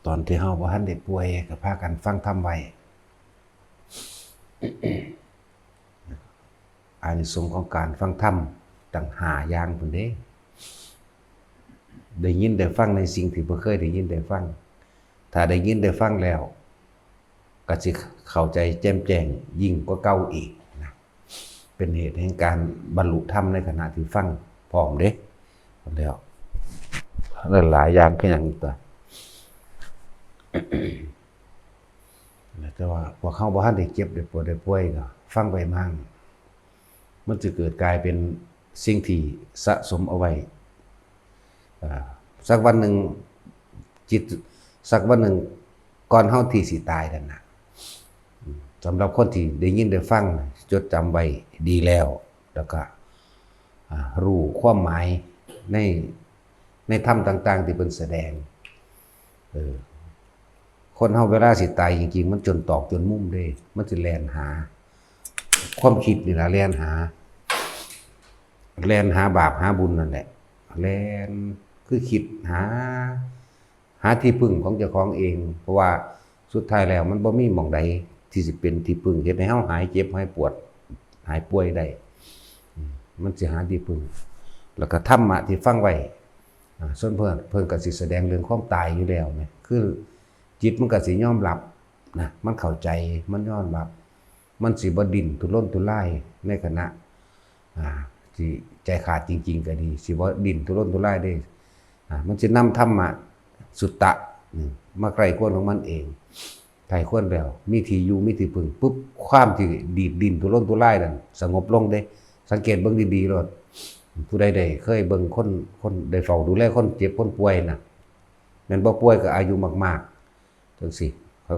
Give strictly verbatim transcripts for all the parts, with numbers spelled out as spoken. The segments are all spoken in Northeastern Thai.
ตอนที่เฮาบ่ทันได้ป่วยก็พากันฟังธรรมไว้ อานิสงส์ของการฟังธรรมตั้งห้าอย่างพุ้นเด้ ได้ยินได้ฟังในสิ่งที่บ่เคยได้ยินได้ฟัง ถ้าได้ยินได้ฟังแล้ว ก็สิเข้าใจแจ่มแจ้งยิ่งกว่าเก่าอีกนะ เป็นเหตุแห่งการบรรลุธรรมในขณะที่ฟังพร้อมเด้ แล้ว หลายๆอย่างคือหยังอีกตัว แต่ว่าพวกเฮาบ่ทันได้เจ็บได้ปวดได้ป่วยก็ฟังไปมั่ง มันจะเกิดกลายเป็นสิ่งที่สะสมเอาไว้ อ่า สักวันหนึ่ง จิต สักวันหนึ่ง ก่อนเฮาที่สิตายนั่นน่ะ อืม สำหรับคนที่ได้ยินได้ฟัง จดจำไว้ดีแล้ว แล้วก็ อ่า รู้ความหมายใน ในธรรมต่างๆที่เพิ่นแสดง เออ คนเฮาเวลาสิตายจริงๆ มันจนตอกจนมุมเด้ มันสิแล่นหา ความคิดนี่ล่ะแล่นหา แล่นหาบาปหาบุญนั่นแหละ แล่น คือคิดหา หาที่พึ่งของเจ้าของเอง เพราะว่าสุดท้ายแล้วมันบ่มีหม่องใดที่สิเป็นที่พึ่ง เฮ็ดให้เฮาหายเจ็บหายปวด หายป่วยได้ อืม มันสิหาที่พึ่ง แล้วก็ธรรมะที่ฟังไว้ อ่า ส่วนเพิ่น เพิ่นก็สิแสดงเรื่องความตายอยู่แล้วแหม คือจิตมันก็สิยอมรับนะ มันเข้าใจ มันยอมรับ มันสิบ่ดิ้นทุรนทุรายในขณะ อ่า ที่ใจขาดจริงๆก็ดี สิบ่ดิ้นทุรนทุรายเด้ อ่า มันสินำธรรมะสุตตะ อืม มาใคร่ครวญของมันเอง ใคร่ครวญแล้ว มีที่อยู่ มีที่พึ่งปุ๊บ ความที่ดีดดิ้นทุรนทุรายนั่นสงบลงเด้ สังเกตเบิ่งดีๆโลด ผู้ใดได้เคยเบิ่งคน คนได้เฝ้าดูแลคนเจ็บคนป่วยน่ะ แม่นบ่ ป่วยก็อายุมากๆ จั่งซี้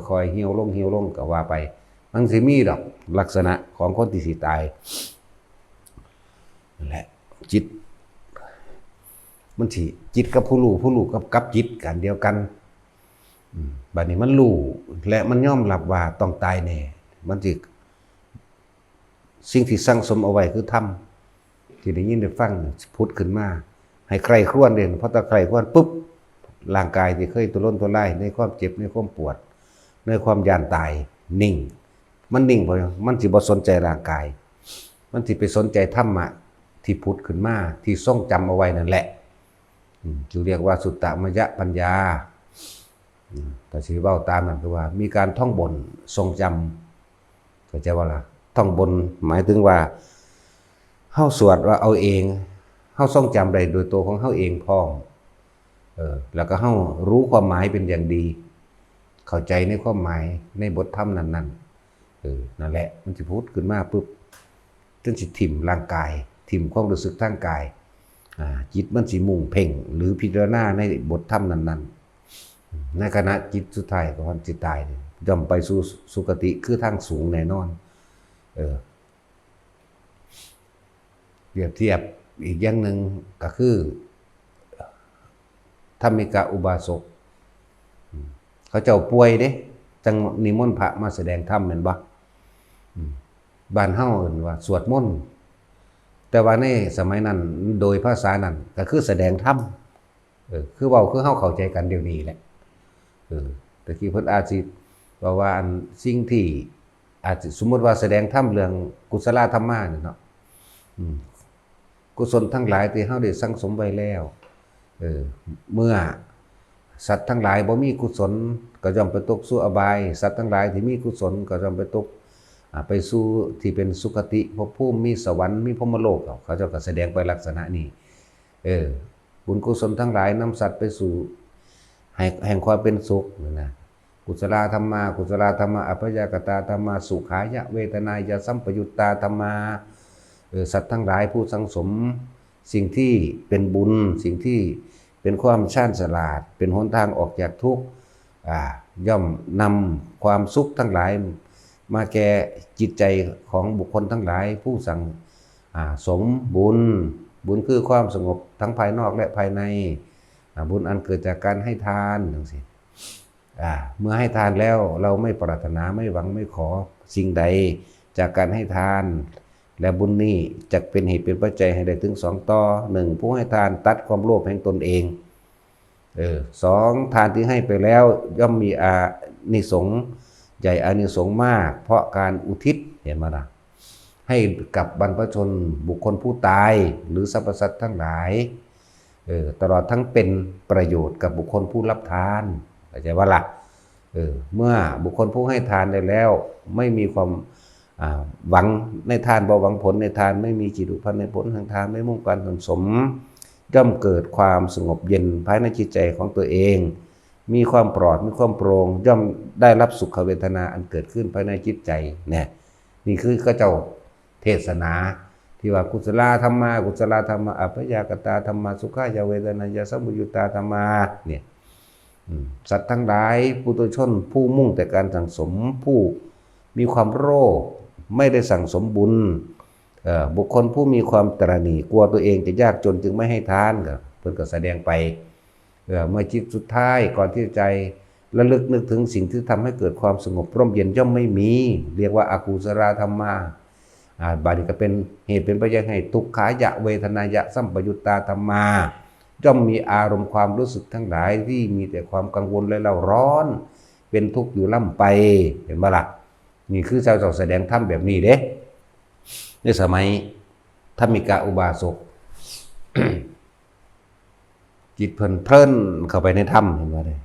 ค่อยๆเหี่ยวลง เหี่ยวลงก็ว่าไป มันสิมีดอกลักษณะของคนที่สิตาย นั่นแหละ จิต มันสิ จิตกับผู้รู้ ผู้รู้กับ กับจิตอันเดียวกัน อืม บัดนี้มันรู้ และมันยอมรับว่าต้องตายแน่ มันสิ สิ่งที่สั่งสมเอาไว้คือธรรม ที่ได้ยินได้ฟังผุดขึ้นมา ให้ใคร่ครวญเด้ พอตาใคร่ครวญปุ๊บ ร่างกายที่เคยทุรนทุรายในความเจ็บ ในความปวด ในความย่านตาย นิ่ง มันนิ่งบ่ มันสิบ่สนใจร่างกาย มันสิไปสนใจธรรมะที่ผุดขึ้นมา ที่ทรงจำเอาไว้นั่นแหละ อืม จึงเรียกว่าสุตตมยปัญญา อืม ถ้าสิเว้าตามนั้นคือว่ามีการท่องบนทรงจำ เข้าใจบ่ล่ะ? ท่องบนหมายถึงว่า เฮาสวดว่าเอาเอง เฮาทรงจำได้โดยตัวของเฮาเองพร้อม เออ แล้วก็เฮารู้ความหมายเป็นอย่างดี เข้าใจในความหมายในบทธรรมนั้นๆ เออ นั่นแหละ มันสิผุดขึ้นมาปุ๊บ จนสิถิ่มร่างกาย ถิ่มความรู้สึกทางกาย อ่า จิตมันสิมุ่งเพ่ง หรือพิจารณาในบทธรรมนั้นๆ ในขณะจิตสุดท้ายก่อนสิตายนี่ ย่อมไปสู่สุคติคือทางสูงแน่นอน เออ เปรียบเทียบอีกอย่างหนึ่งก็คือ ธรรมิกะอุบาสก อืม เขาเจ้าป่วยเด้ จั่งนิมนต์พระมาแสดงธรรมแม่นบ่ อืม บ้านเฮาเอิ้นว่าสวดมนต์ แต่ว่าในสมัยนั้นโดยภาษานั้นก็คือแสดงธรรม เออ คือเว้าคือเฮาเข้าใจกันเดี๋ยวนี้แหละ เออ แต่กี้เพิ่นอาจสิเว้าว่าอันสิ่งที่ อาจสิสมมุติว่าแสดงธรรมเรื่องกุศลธรรมานี่เนาะ อืม กุศลทั้งหลายที่เฮาได้สั่งสมไว้แล้ว เออ เมื่อสัตว์ทั้งหลายบ่มีกุศลก็ย่อมไปตกสู่อบาย สัตว์ทั้งหลายที่มีกุศลก็ย่อมไปตก อ่า ไปสู่ที่เป็นสุคติภพภูมิ มีสวรรค์ มีพรหมโลก เขาเจ้าก็แสดงไปลักษณะนี้ เออ บุญกุศลทั้งหลายนำสัตว์ไปสู่ ให้ แห่งความเป็นสุขนั่นนะ กุศลธรรมา กุศลธรรมา อัพยากตาธรรมา สุขายะเวทนายะสัมปยุตตาธรรมา เออ สัตว์ทั้งหลายผู้สั่งสมสิ่งที่เป็นบุญ สิ่งที่เป็นความชาญฉลาด เป็นหนทางออกจากทุกข์ อ่า ย่อมนำความสุขทั้งหลายมาแก่จิตใจของบุคคลทั้งหลายผู้สั่ง อ่า สมบุญ บุญคือความสงบทั้งภายนอกและภายใน อ่า บุญอันเกิดจากการให้ทานจั่งซี้ อ่า เมื่อให้ทานแล้วเราไม่ปรารถนา ไม่หวัง ไม่ขอสิ่งใดจากการให้ทาน และบุญนี้จักเป็นเหตุเป็นปัจจัยให้ได้ถึงสองต่อ หนึ่ง ผู้ให้ทานตัดความโลภแห่งตนเอง เออ สอง ทานที่ให้ไปแล้วย่อมมีอานิสงส์ใหญ่ อานิสงส์มาก เพราะการอุทิศ เห็นไหมล่ะ ให้กับบรรพชน บุคคลผู้ตาย หรือสรรพสัตว์ทั้งหลาย เออ ตลอดทั้งเป็นประโยชน์กับบุคคลผู้รับทาน เข้าใจว่าล่ะ เออ เมื่อบุคคลผู้ให้ทานได้แล้ว ไม่มีความ อ่า หวังในทาน บ่หวังผลในทาน ไม่มีจิตผูกพันในผลแห่งทาน ไม่มุ่งการสั่งสม ย่อมเกิดความสงบเย็นภายในจิตใจของตัวเอง มีความปลอด มีความโปร่ง ย่อมได้รับสุขเวทนาอันเกิดขึ้นภายในจิตใจ เนี่ย นี่คือเขาเจ้าเทศนา ที่ว่า กุศลาธัมมา กุศลาธัมมา อัพพยากตาธัมมา สุขายาเวทนายาสัมปยุตตาธัมมา เนี่ย อืม สัตว์ทั้งหลาย ปุถุชน ผู้มุ่งแต่การสั่งสม ผู้มีความโลภ ไม่ได้สั่งสมบุญ เอ่อ บุคคลผู้มีความตระหนี่ กลัวตัวเองจะยากจนจึงไม่ให้ทาน ก็ เพิ่นก็แสดงไป เอ่อ เมื่อจิตสุดท้าย ก่อนที่ใจระลึกนึกถึงสิ่งที่ทำให้เกิดความสงบร่มเย็นย่อมไม่มี เรียกว่าอากุศลาธัมมา อ่า บาดนี้ก็เป็นเหตุเป็นปัจจัยให้ทุกขายะเวทนายะสัมปยุตตาธัมมา ย่อมมีอารมณ์ความรู้สึกทั้งหลายที่มีแต่ความกังวลและเร่าร้อน เป็นทุกข์อยู่ร่ำไป เห็นบ่ล่ะ นี่คือเจ้าเจ้าแสดงธรรมแบบนี้เด้ ในสมัยธรรมิกาอุบาสก จิตเพลินเพลินเข้าไปในธรรม เห็นบ่เด้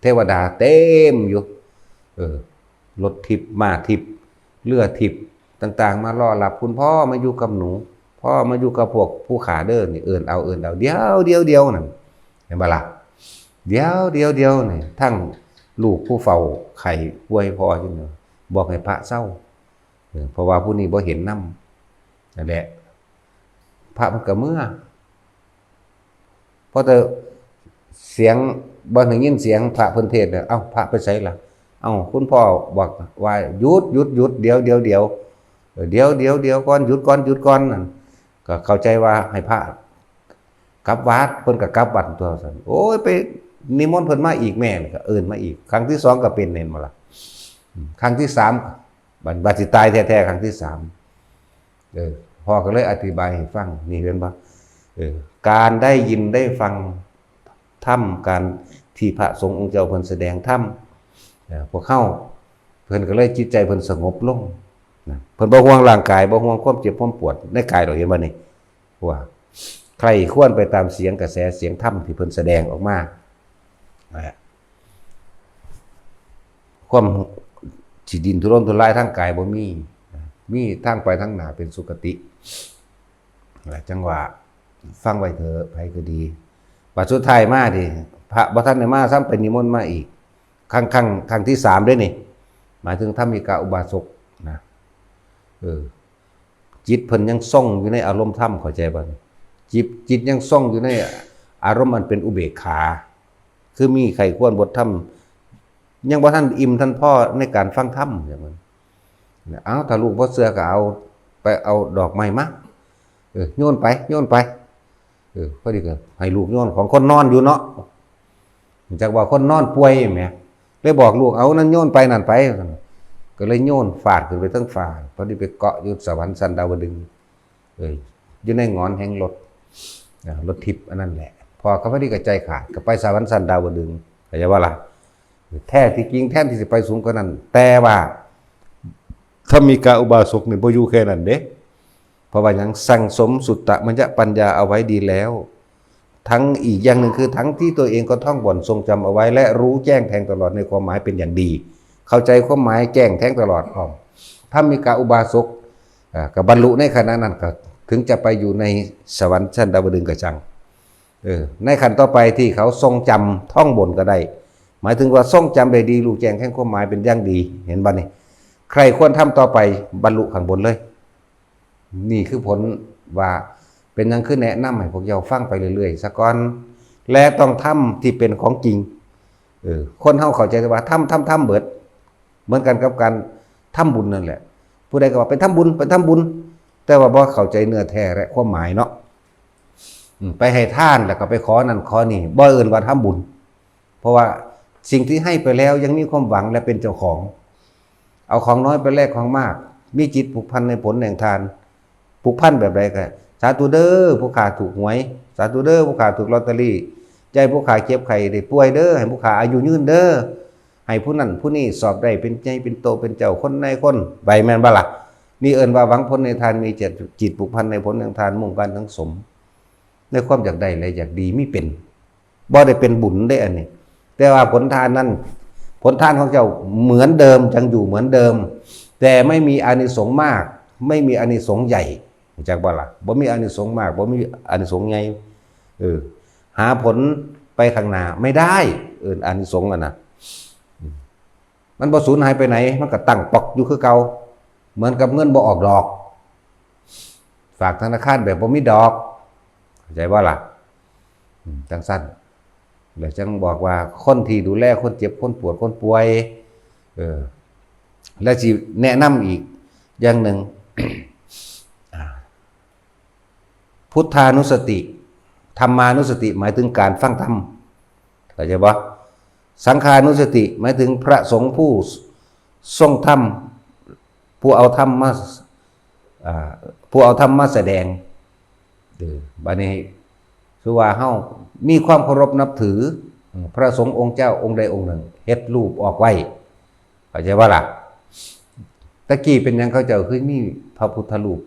เทวดาเต็มอยู่ เออ รถทิพย์ ม้าทิพย์ เรือทิพย์ ต่างๆ มารอรับ คุณพ่อมาอยู่กับหนู พ่อมาอยู่กับพวกผู้ข้าเด้อ นี่ เอิ้นเอา เอิ้นเอา เดี๋ยวเดี๋ยวเดี๋ยวนั่น เห็นบ่ล่ะ เดี๋ยวเดี๋ยวเดี๋ยวนี่ ทั้งลูกผู้เฝ้าไข้ป่วยพ่ออยู่นี่ บอกให้พระเซา เออ เพราะว่าผู้นี้บ่เห็นนำ นั่นแหละ พระมันก็เมือ พอแต่เสียง บ่ได้ยินเสียงพระเพิ่นเทศน์แล้ว เอ้า พระไปไสล่ะ เอ้า คุณพ่อบอกว่า หยุด หยุด หยุด เดี๋ยว เดี๋ยว เดี๋ยว เออ เดี๋ยว เดี๋ยว เดี๋ยวก่อน หยุดก่อน หยุดก่อน นั่น ก็เข้าใจว่าให้พระกลับวัด เพิ่นก็กลับวัดตั๊วซั่น โอ้ย ไปนิมนต์เพิ่นมาอีกแม่ ก็เอิ้นมาอีก ครั้งที่สองก็เป็น เห็นบ่ล่ะ อืม ครั้งที่สาม บัด บัดสิตายแท้ๆ ครั้งที่สาม เออ พ่อก็เลยอธิบายให้ฟัง นี่เห็นบ่ เออ การได้ยินได้ฟังธรรม การที่พระสงฆ์องค์เจ้าเพิ่นแสดงธรรม เออ พวกเฮา เพิ่นก็เลยจิตใจเพิ่นสงบลงนะ เพิ่นบ่ห่วงร่างกาย บ่ห่วงความเจ็บความปวดในกายดอก เห็นบ่นี่ ว่าใคร่ครวญไปตามเสียงกระแสเสียงธรรมที่เพิ่นแสดงออกมา นะ ความสิดิ้นทุรนทุรายทางกายบ่มี มีทางไปทางหน้าเป็นสุคติ จั่งว่าฟังไว้เถอะ ไผก็ดี บัดสุดท้ายมานี่ พระบ่ทันได้มา ซ้ำไปนิมนต์มาอีก ครั้ง ครั้ง ครั้งที่สามเด้นี่ หมายถึงธรรมิกาอุบาสกนะ เออ จิตเพิ่นยังทรงอยู่ในอารมณ์ธรรม เข้าใจบ่นี่ จิต จิตยังทรงอยู่ในอารมณ์อันเป็นอุเบกขา คือมีใคร่ครวญบทธรรม ยังบ่ทันอิ่มทันพอในการฟังธรรม อย่างนั้น เอ้า ถ้าลูกบ่เชื่อก็เอา ไปเอาดอกไม้มา เออ โยนไป โยนไป เออ พอดีก็ให้ลูกโยน ของคนนอนอยู่เนาะ จักว่าคนนอนป่วยแหม เลยบอกลูก เอานั่นโยนไปนั่นไป ก็เลยโยนฟาดขึ้นไปเทิงฟ้า พอดีไปเกาะอยู่สวรรค์ชั้นดาวดึงส์ เออ อยู่ในหงอนแห่งรถ อ่า รถทิพย์อันนั้นแหละ พ่อก็พอดีก็ใจขาด ก็ไปสวรรค์ชั้นดาวดึงส์ เข้าใจบ่ล่ะ แท้ที่จริงแทนที่สิไปสูงกว่านั้น แต่ว่าธรรมิกาอุบาสกนี่บ่อยู่แค่นั้นเด้ เพราะว่าหยัง สั่งสมสุตตมยปัญญาเอาไว้ดีแล้ว ทั้งอีกอย่างหนึ่งคือทั้งที่ตัวเองก็ท่องบ่อนทรงจำเอาไว้ และรู้แจ้งแทงตลอดในความหมายเป็นอย่างดี เข้าใจความหมายแจ้งแทงตลอดพร้อม ธรรมิกาอุบาสก อ่า ก็บรรลุในขณะนั้น ก็ถึงจะไปอยู่ในสวรรค์ชั้นดาวดึงส์ก็จั่ง เออ ในขั้นต่อไปที่เขาทรงจำท่องบนก็ได้ หมายถึงว่าทรงจำได้ดี รู้แจ้งแทงความหมายเป็นอย่างดี เห็นบ่นี่ ใคร่ครวญทำต่อไป บรรลุข้างบนเลย นี่คือผลว่าเป็นหยังคือแนะนำให้พวกเจ้าฟังไปเรื่อยๆ ซะก่อน และต้องทำที่เป็นของจริง เออ คนเฮาเข้าใจแต่ว่าทำ ทำ ทำเบิด เหมือนกันกับการทำบุญนั่นแหละ ผู้ใดก็ว่าไปทำบุญ ไปทำบุญ แต่ว่าบ่เข้าใจเนื้อแท้และความหมายเนาะ อืม ไปให้ทานแล้วก็ไปขอนั่นขอนี่ บ่เอิ้นว่าทำบุญ เพราะว่าสิ่งที่ให้ไปแล้วยังมีความหวังและเป็นเจ้าของ เอาของน้อยไปแลกของมาก มีจิตผูกพันในผลแห่งทาน ผูกพันแบบใดก็ สาธุเด้อผู้ข้าถูกหวย สาธุเด้อผู้ข้าถูกลอตเตอรี่ อย่าให้ผู้ข้าเจ็บไข้ได้ป่วยเด้อ ให้ผู้ข้าอายุยืนเด้อ ให้ผู้นั้นผู้นี้สอบได้เป็นใหญ่เป็นโตเป็นเจ้าคนนายคน ไปแม่นบ่ล่ะ นี่เอิ้นว่าหวังผลในทาน มีจิตผูกพันในผลแห่งทาน มุ่งการสังสม ในความอยากได้และอยากดีมีเป็น บ่ได้เป็นบุญเด้อันนี้ แต่ว่าผลทานนั้น ผลทานของเจ้าเหมือนเดิม ยังอยู่เหมือนเดิม แต่ไม่มีอานิสงส์มาก ไม่มีอานิสงส์ใหญ่ รู้จักบ่ล่ะ บ่มีอานิสงส์มาก บ่มีอานิสงส์ใหญ่ เออ หาผลไปข้างหน้าไม่ได้ เออ อานิสงส์อะนะ อืม มันบ่สูญหายไปไหน มันก็ตั้งปอกอยู่คือเก่า เหมือนกับเงินบ่ออกดอก ฝากธนาคารแบบบ่มีดอก เข้าใจบ่ล่ะ อืม จังซั่น แล้วจังบอกว่าคนที่ดูแลคนเจ็บ คนปวด คนป่วย เออ และสิแนะนำอีกอย่างหนึ่ง อ่า พุทธานุสติ ธรรมานุสติ หมายถึงการฟังธรรม เข้าใจบ่ สังฆานุสติ หมายถึงพระสงฆ์ผู้ทรงธรรม ผู้เอาธรรมมา อ่า ผู้เอาธรรมมาแสดง เออ บัดนี้ คือว่าเฮามีความเคารพนับถือ อืม พระสงฆ์องค์เจ้าองค์ใดองค์หนึ่ง เฮ็ดรูปออกไว้ เข้าใจบ่ล่ะ ตะกี้เป็นหยังเขาเจ้าคือมีพระพุทธรูป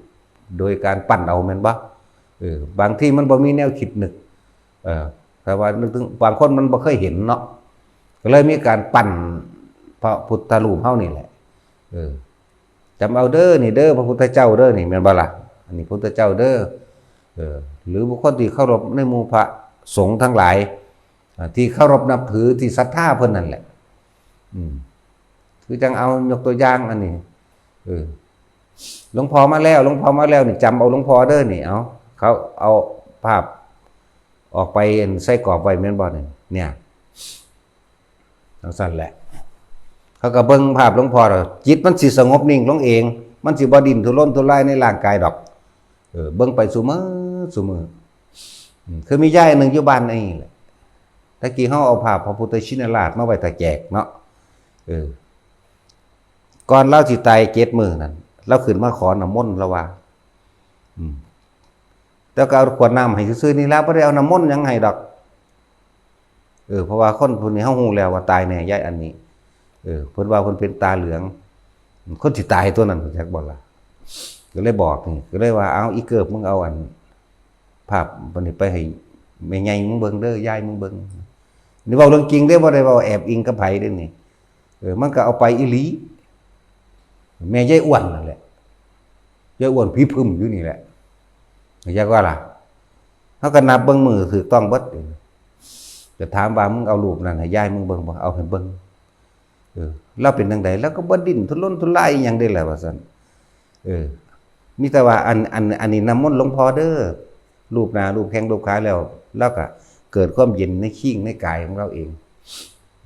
โดยการปั้นเอาแม่นบ่ เออ บางทีมันบ่มีแนวคิดนึก เออ แต่ว่านึกถึง บางคนมันบ่เคยเห็นเนาะ ก็เลยมีการปั้นพระพุทธรูปเฮานี่แหละ เออ จำเอาเด้อนี่เด้อ พระพุทธเจ้าเด้อนี่ แม่นบ่ล่ะ อันนี้พุทธเจ้าเด้อ เออ หรือบุคคลที่เคารพในหมู่พระสงฆ์ทั้งหลาย อ่า ที่เคารพนับถือ ที่ศรัทธาเพิ่นนั่นแหละ อืม คือจังเอายกตัวอย่างอันนี้ เออ หลวงพ่อมาแล้ว หลวงพ่อมาแล้วนี่ จำเอาหลวงพ่อเด้อนี่ เอา เขาเอาภาพออกไปใส่กรอบไว้แม่นบ่นี่ เนี่ย จังซั่นแหละ เขาก็เบิ่งภาพหลวงพ่อแล้ว จิตมันสิสงบนิ่งลงเอง มันสิบ่ดิ้นทุรนทุรายในร่างกายดอก เออ เบิ่งไปซุมื้อซุมื้อ อืม คือมียายหนึ่งอยู่บ้านนี่แหละ ตะกี้เฮาเอาภาพพระพุทธชินราชมาไว้ถ้าแจกเนาะ เออ ก่อนลาวสิตายเจ็ดมื้อนั่น ลาวขึ้นมาขอน้ำมนต์ ลาวว่า อืม แต่ก็เอาขวดน้ำให้ซื่อๆนี่ล่ะ บ่ได้เอาน้ำมนต์หยังให้ดอก เออ เพราะว่าคนผู้นี้เฮาฮู้แล้วว่าตายแน่ ยายอันนี้ เออ เพิ่นว่าเพิ่นเป็นตาเหลือง คนสิตายตัวนั้น รู้จักบ่ล่ะ ก็เลยบอกนี่ ก็เลยว่า เอา อีเกิบ มึงเอาอัน ภาพอันนี้ไปให้แม่ใหญ่มึงเบิ่งเด้อ ยายมึงเบิ่ง นี่เว้าเรื่องจริงเด้ บ่ได้เว้าแอบอิงกับไผเด้นี่ เออ มันก็เอาไปอีหลี แม่ยายอ้วนนั่นแหละ ยายอ้วนผีพึมอยู่นี่แหละ รู้จักบ่ล่ะ เฮาก็นับเบิ่งมื้อถูกต้องเบิด จะถามว่า มึงเอารูปนั้นให้ยายมึงเบิ่งบ่ เอาให้เบิ่ง เออ ลาวเป็นจั่งใด ลาวก็บ่ดิ้นทุรนทุรายอิหยังเด้ล่ะ ว่าซั่น เออ มีแต่ว่า อัน อัน อันนี้น้ำมนต์หลวงพ่อเด้อ ลูบหน้าลูบแข้งลูบขาแล้ว ลาวก็เกิดความเย็นในคิงในกายของลาวเอง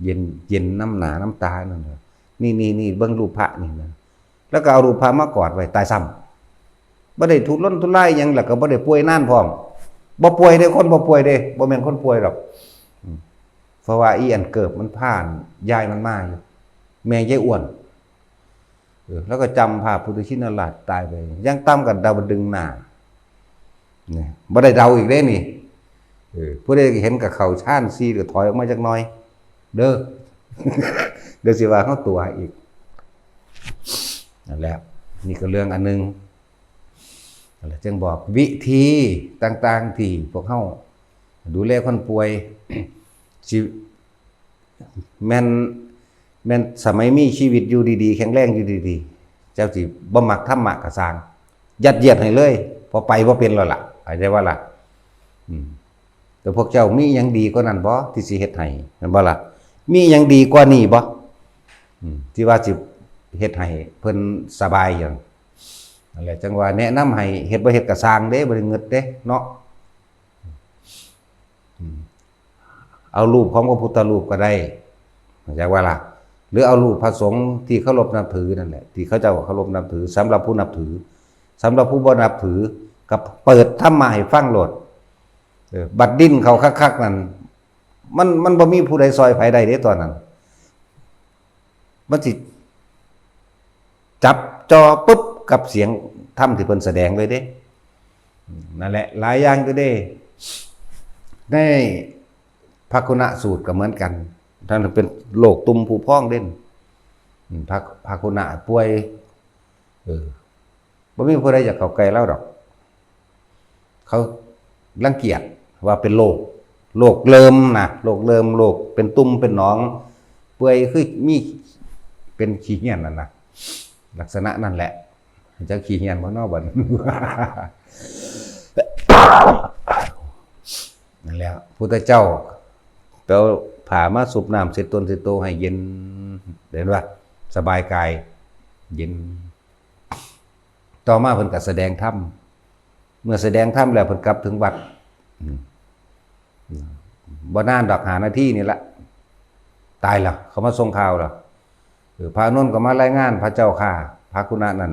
เย็น เย็นนำหน้านำตานั่นน่ะ นี่ นี่ นี่ เบิ่งรูปพระนี่นะ แล้วก็เอารูปพระมากอดไว้ ตายซ้ำ บ่ได้ทุรนทุรายหยัง แล้วก็บ่ได้ป่วยนานพร้อม บ่ป่วยเด้ คนบ่ป่วยเด้ บ่แม่นคนป่วยดอก อืม เพราะว่าอีอันเกิบมันพา ยายมันมาอยู่ แม่ยายอ้วน เออ แล้วก็จำภาพพุทธชินราชตายไป อย่างต่ำก็ดาวดึงส์หน้า นี่ บ่ได้เดาอีกเด้นี่ เออ ผู้ใดเห็นกับเขาชานสี่ก็ถอยออกมาจักหน่อย เด้อ เดี๋ยวสิว่าเฮาตั๋วอีก นั่นแหละ นี่ก็เรื่องอันหนึ่ง นั่นแหละ จึงบอกวิธีต่างๆที่พวกเฮาดูแลคนป่วย สิ แม่น แม่นสมัยมีชีวิตอยู่ดีๆ แข็งแรงอยู่ดีๆ เจ้าสิบ่มักธรรมะก็ซ่าง ยัดเยียดให้เลย พอไปบ่เป็นแล้วล่ะ เข้าใจบ่ล่ะ อืม แต่พวกเจ้ามีหยังดีกว่านั้นบ่ ที่สิเฮ็ดให้ แม่นบ่ล่ะ มีหยังดีกว่านี้บ่ อืม ที่ว่าสิเฮ็ดให้เพิ่นสบายหยัง นั่นแหละ จั่งว่าแนะนำให้เฮ็ดบ่เฮ็ดก็ซ่างเด้ บ่ได้งึดเด้เนาะ อืม เอารูปของพระพุทธรูปก็ได้ เข้าใจบ่ล่ะ หรือเอารูปพระสงฆ์ที่เคารพนับถือนั่นแหละ ที่เขาเจ้าเคารพนับถือ สำหรับผู้นับถือ สำหรับผู้บ่นับถือ ก็เปิดธรรมะให้ฟังโลด เออ บัดดิ้นเข้าคักๆนั่น มัน มันบ่มีผู้ใดซ่อยไผได้เด้ตอนนั้น มันสิจับจ่อปุ๊บกับเสียงธรรมที่เพิ่นแสดงเลยเด้ นั่นแหละ หลายอย่างอยู่เด้ ใน ภักขุณสูตรก็เหมือนกัน ท่านเป็นโรคตุ่มผุพองเด่น อืม ภัก ภักขุณป่วย เออ บ่มีผู้ใดอยากเข้าใกล้ลาวดอก เขารังเกียจว่าเป็นโรค โรคเริมนะ โรคเริม โรคเป็นตุ่มเป็นหนอง เปื่อยคือมี เป็นขี้เหี้ยนนั่นนะ ลักษณะนั่นแหละ จะขี้เหี้ยนบ่เนาะบัดนี้ นั่นแหละ พุทธเจ้าไปเอาผ้ามาซุบน้ำเช็ดตนเช็ดโตให้เย็น เห็นปะ สบายกาย เย็น ต่อมาเพิ่นก็แสดงธรรม เมื่อแสดงธรรมแล้วเพิ่นกลับถึงวัด อืม อืม บ่นานดอก ห้านาทีนี่ละ ตายแล้ว เขามาส่งข่าวแล้ว เออ พระอานนท์ก็มารายงาน พระเจ้าข้า ภักขุณนั่น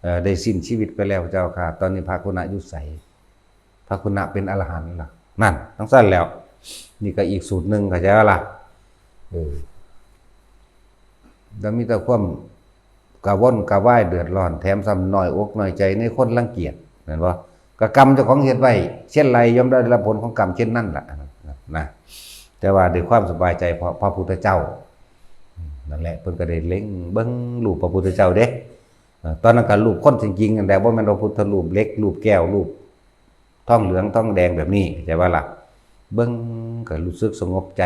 เอ่อ ได้สิ้นชีวิตไปแล้ว พระเจ้าข้า ตอนนี้ภักขุณอยู่ไส ภักขุณเป็นอรหันต์ล่ะ นั่น จั่งซั้นแล้ว นี่ก็อีกสูตรหนึ่ง เข้าใจบ่ล่ะ เออ แล้วมีแต่ความกระวนกระวายเดือดร้อน แถมซ้ำน้อยอกน้อยใจในคนรังเกียจ แม่นบ่ ก็กรรมเจ้าของเฮ็ดไว้เช่นไร ย่อมได้รับผลของกรรมเช่นนั้นล่ะ นะ แต่ว่าด้วยความสบายใจเพราะพระพุทธเจ้า นั่นแหละ เพิ่นก็ได้เล็งเบิ่งรูปพระพุทธเจ้าเด้ เอ่อ ตอนนั้นก็รูปคนจริงๆนั่นแหละ บ่แม่นว่าพุทธรูปเหล็ก รูปแก้ว รูปทองเหลืองทองแดงแบบนี้ เข้าใจบ่ล่ะ เบิ่งก็รู้สึกสงบใจ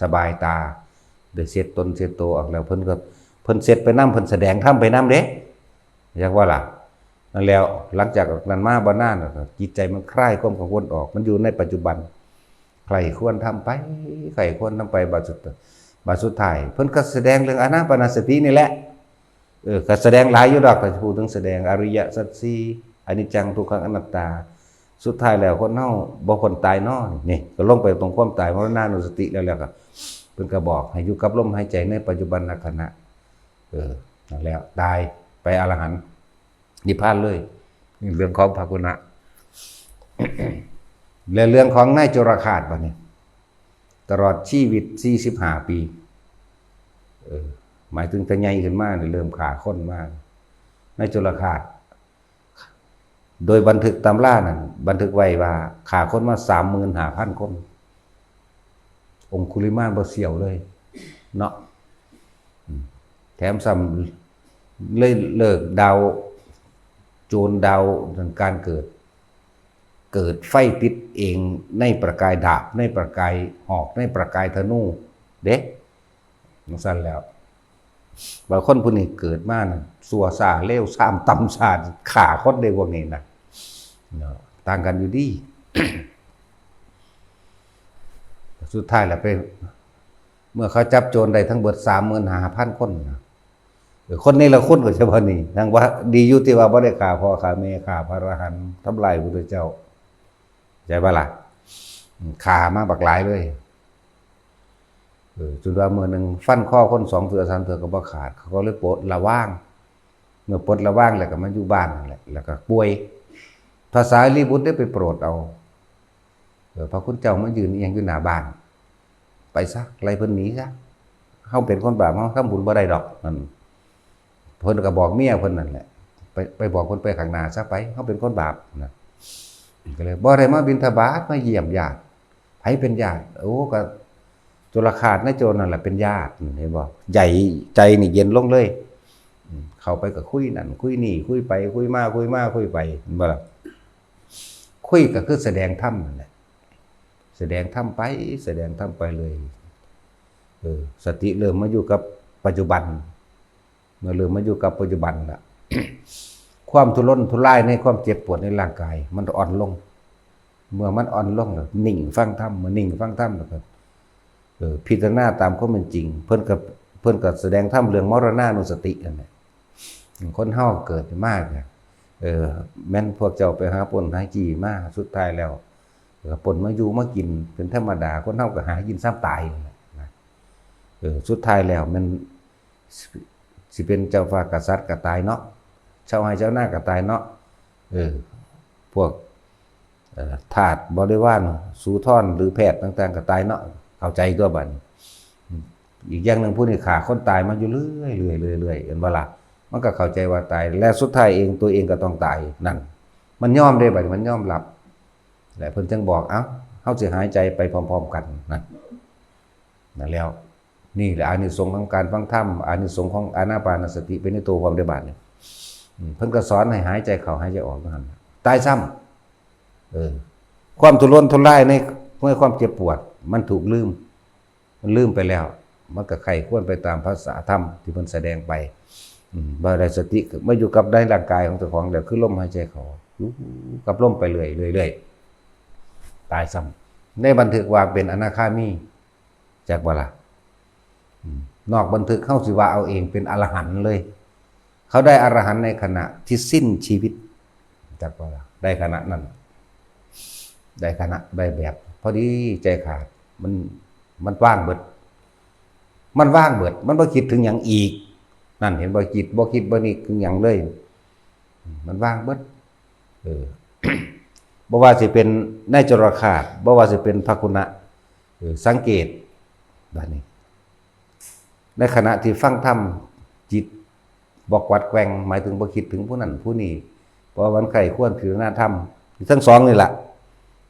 สบายตา ได้เช็ดตนเช็ดโตออกแล้ว เพิ่นก็ เพิ่นเช็ดไปนำ เพิ่นแสดงธรรมไปนำเด้ เข้าใจบ่ล่ะ นั่นแล้ว หลังจากนั้นมาบ่นานน่ะ จิตใจมันคลายความกังวลออก มันอยู่ในปัจจุบัน ใคร่ครวญทำไป ใคร่ครวญทำไป บัดสุด บัดสุดท้าย เพิ่นก็แสดงเรื่องอานาปานสตินี่แหละ เออ ก็แสดงหลายอยู่ดอก แต่พูดถึงแสดงอริยสัจสี่ อนิจจัง ทุกขัง อนัตตา สุดท้ายแล้วคนเฮาบ่พ้นตายน้อ นี่ ก็ลงไปตรงความตาย มรณานุสติแล้ว แล้วก็ เพิ่นก็บอกให้อยู่กับลมหายใจในปัจจุบันขณะ เออ นั่นแล้ว ตายไปอรหันต์ นิพพานเลย นี่เรื่องของภักขุณ และเรื่องของนายจุลฆาตบัดนี้ ตลอดชีวิต สี่สิบห้า ปี เออ หมายถึงแต่ใหญ่ขึ้นมานี่เริ่มฆ่าคนมา นายจุลฆาต โดยบันทึกตำรานั่น บันทึกไว้ว่าฆ่าคนมา สามหมื่นห้าพัน คน องคุลิมานบ่เสียวเลย เนาะ อืม แถมซ้ำเลยเลิกดาว โจรดาวการเกิด เกิดไฟติดเองในประกายดาบ ในประกายหอก ในประกายธนู เด้ จั่งซั้นแล้ว ว่าคนผู้นี้เกิดมาน่ะ ซั่วซ่าเลวซามต่ำซาม ฆ่าคนได้พวกนี้นะ เนาะ ต่างกันอยู่ดี สุดท้ายแล้วไป เมื่อเขาจับโจรได้ทั้งเบิด สามหมื่นห้าพัน คนนะ เออ คนนี้ละคนก็เฉพาะนี่ ทั้งว่าดีอยู่ที่ว่าบ่ได้ฆ่าพ่อฆ่าแม่ ฆ่าพระอรหันต์ ทำลายพระพุทธเจ้า ใช่ปะล่ะ อืม ฆ่ามาบักหลายเลย เออ จนว่ามื้อหนึ่งฟันคอคนสองเทื่อสามเทื่อก็บ่ขาด เขาก็เลยปลดระวาง เมื่อปลดระวางแล้วก็มาอยู่บ้านนั่นแหละ แล้วก็ป่วย พระสารีบุตรได้ไปโปรดเอา เออ พระคุณเจ้ามายืนอิหยังอยู่หน้าบ้าน ไปซะ ไล่เพิ่นหนีซะ เฮาเป็นคนบาป เฮาทำบุญบ่ได้ดอก นั่น เพิ่นก็บอกเมียเพิ่นนั่นแหละ ไป ไปบอกเพิ่นไปข้างหน้าซะ ไป เฮาเป็นคนบาป นะ ก็เลย บ่ได้มาบิณฑบาต มาเยี่ยมญาติ ไผเป็นญาติ โอ้ ก็จุลฆาตนายโจรนั่นแหละเป็นญาติ เห็นบ่ ใจ ใจนี่เย็นลงเลย อืม เข้าไปก็คุยนั่นคุยนี่ คุยไปคุยมา คุยมาคุยไป เห็นบ่ล่ะ คุยก็คือแสดงธรรมนั่นแหละ แสดงธรรมไป แสดงธรรมไปเลย เออ สติเริ่มมาอยู่กับปัจจุบัน เมื่อเริ่มมาอยู่กับปัจจุบันละ ความทุรนทุรายในความเจ็บปวดในร่างกาย มันอ่อนลง เมื่อมันอ่อนลงแล้วนิ่งฟังธรรม เมื่อนิ่งฟังธรรมแล้วก็ เออ พิจารณาตามความเป็นจริง เพิ่นก็ เพิ่นก็แสดงธรรมเรื่องมรณานุสตินั่นแหละ คนเฮาเกิดมาเนี่ย เออ แม่นพวกเจ้าไปหาปล้นหาจี้มา สุดท้ายแล้วก็ปล้นมาอยู่มากินเป็นธรรมดา คนเฮาก็หากินซ้ำตายนั่นแหละนะ เออ สุดท้ายแล้วมัน สิเป็นเจ้าฟ้ากษัตริย์ก็ตายเนาะ ชาวไร่ชาวนาก็ตายเนาะ เออ พวก เอ่อ ทาสบริวาร สูทร หรือแพทย์ต่างๆก็ตายเนาะ เข้าใจตัวบัดนี้ อืม อีกอย่างหนึ่ง ผู้นี้ฆ่าคนตายมาอยู่เรื่อยๆ เรื่อยๆ เรื่อยๆ เห็นบ่ล่ะ มันก็เข้าใจว่าตาย และสุดท้ายเอง ตัวเองก็ต้องตาย นั่น มันยอมเด้ บัดนี้มันยอมรับ และเพิ่นจึงบอก เอ้า เฮาสิหายใจไปพร้อมๆกันนั่น นั่นแล้ว นี่แหละอานิสงส์ของการฟังธรรม อานิสงส์ของอานาปานสติเป็นในตัวความได้บาดนี่ อืม เพิ่นก็สอนให้หายใจเข้าหายใจออกนั่น ตายซ้ำ เออ ความทุรนทุรายใน ในความเจ็บปวด มันถูกลืม มันลืมไปแล้ว มันก็ใคร่ควรไปตามภาษาธรรมที่เพิ่นแสดงไป อืม บ่ได้สติมาอยู่กับในร่างกายของเจ้าของแล้ว คือลมหายใจเข้า อยู่กับลมไปเรื่อยๆ เรื่อยๆ ตายซ้ำ ในบันทึกว่าเป็นอนาคามี จักบ่ล่ะ อืม นอกบันทึกเฮาสิว่าเอาเองเป็นอรหันต์เลย เขาได้อรหันต์ในขณะที่สิ้นชีวิต จักบ่ล่ะ ได้ขณะนั้น ได้ขณะ ได้แบบ พอดีใจขาด มัน มันว่างเบิด มันว่างเบิด มันบ่คิดถึงหยังอีก นั่น เห็นบ่ คิด บ่คิดบ่นึกถึงหยังเลย มันว่างเบิด เออ บ่ว่าสิเป็นนายจรคาส บ่ว่าสิเป็นพระคุณะ เออ สังเกต บัดนี้ ในขณะที่ฟังธรรม จิตบ่กวัดแกว่ง หมายถึงบ่คิดถึงผู้นั้นผู้นี้ เพราะว่ามันใคร่ควรพิจารณาธรรม ทั้งสองนี่แหละ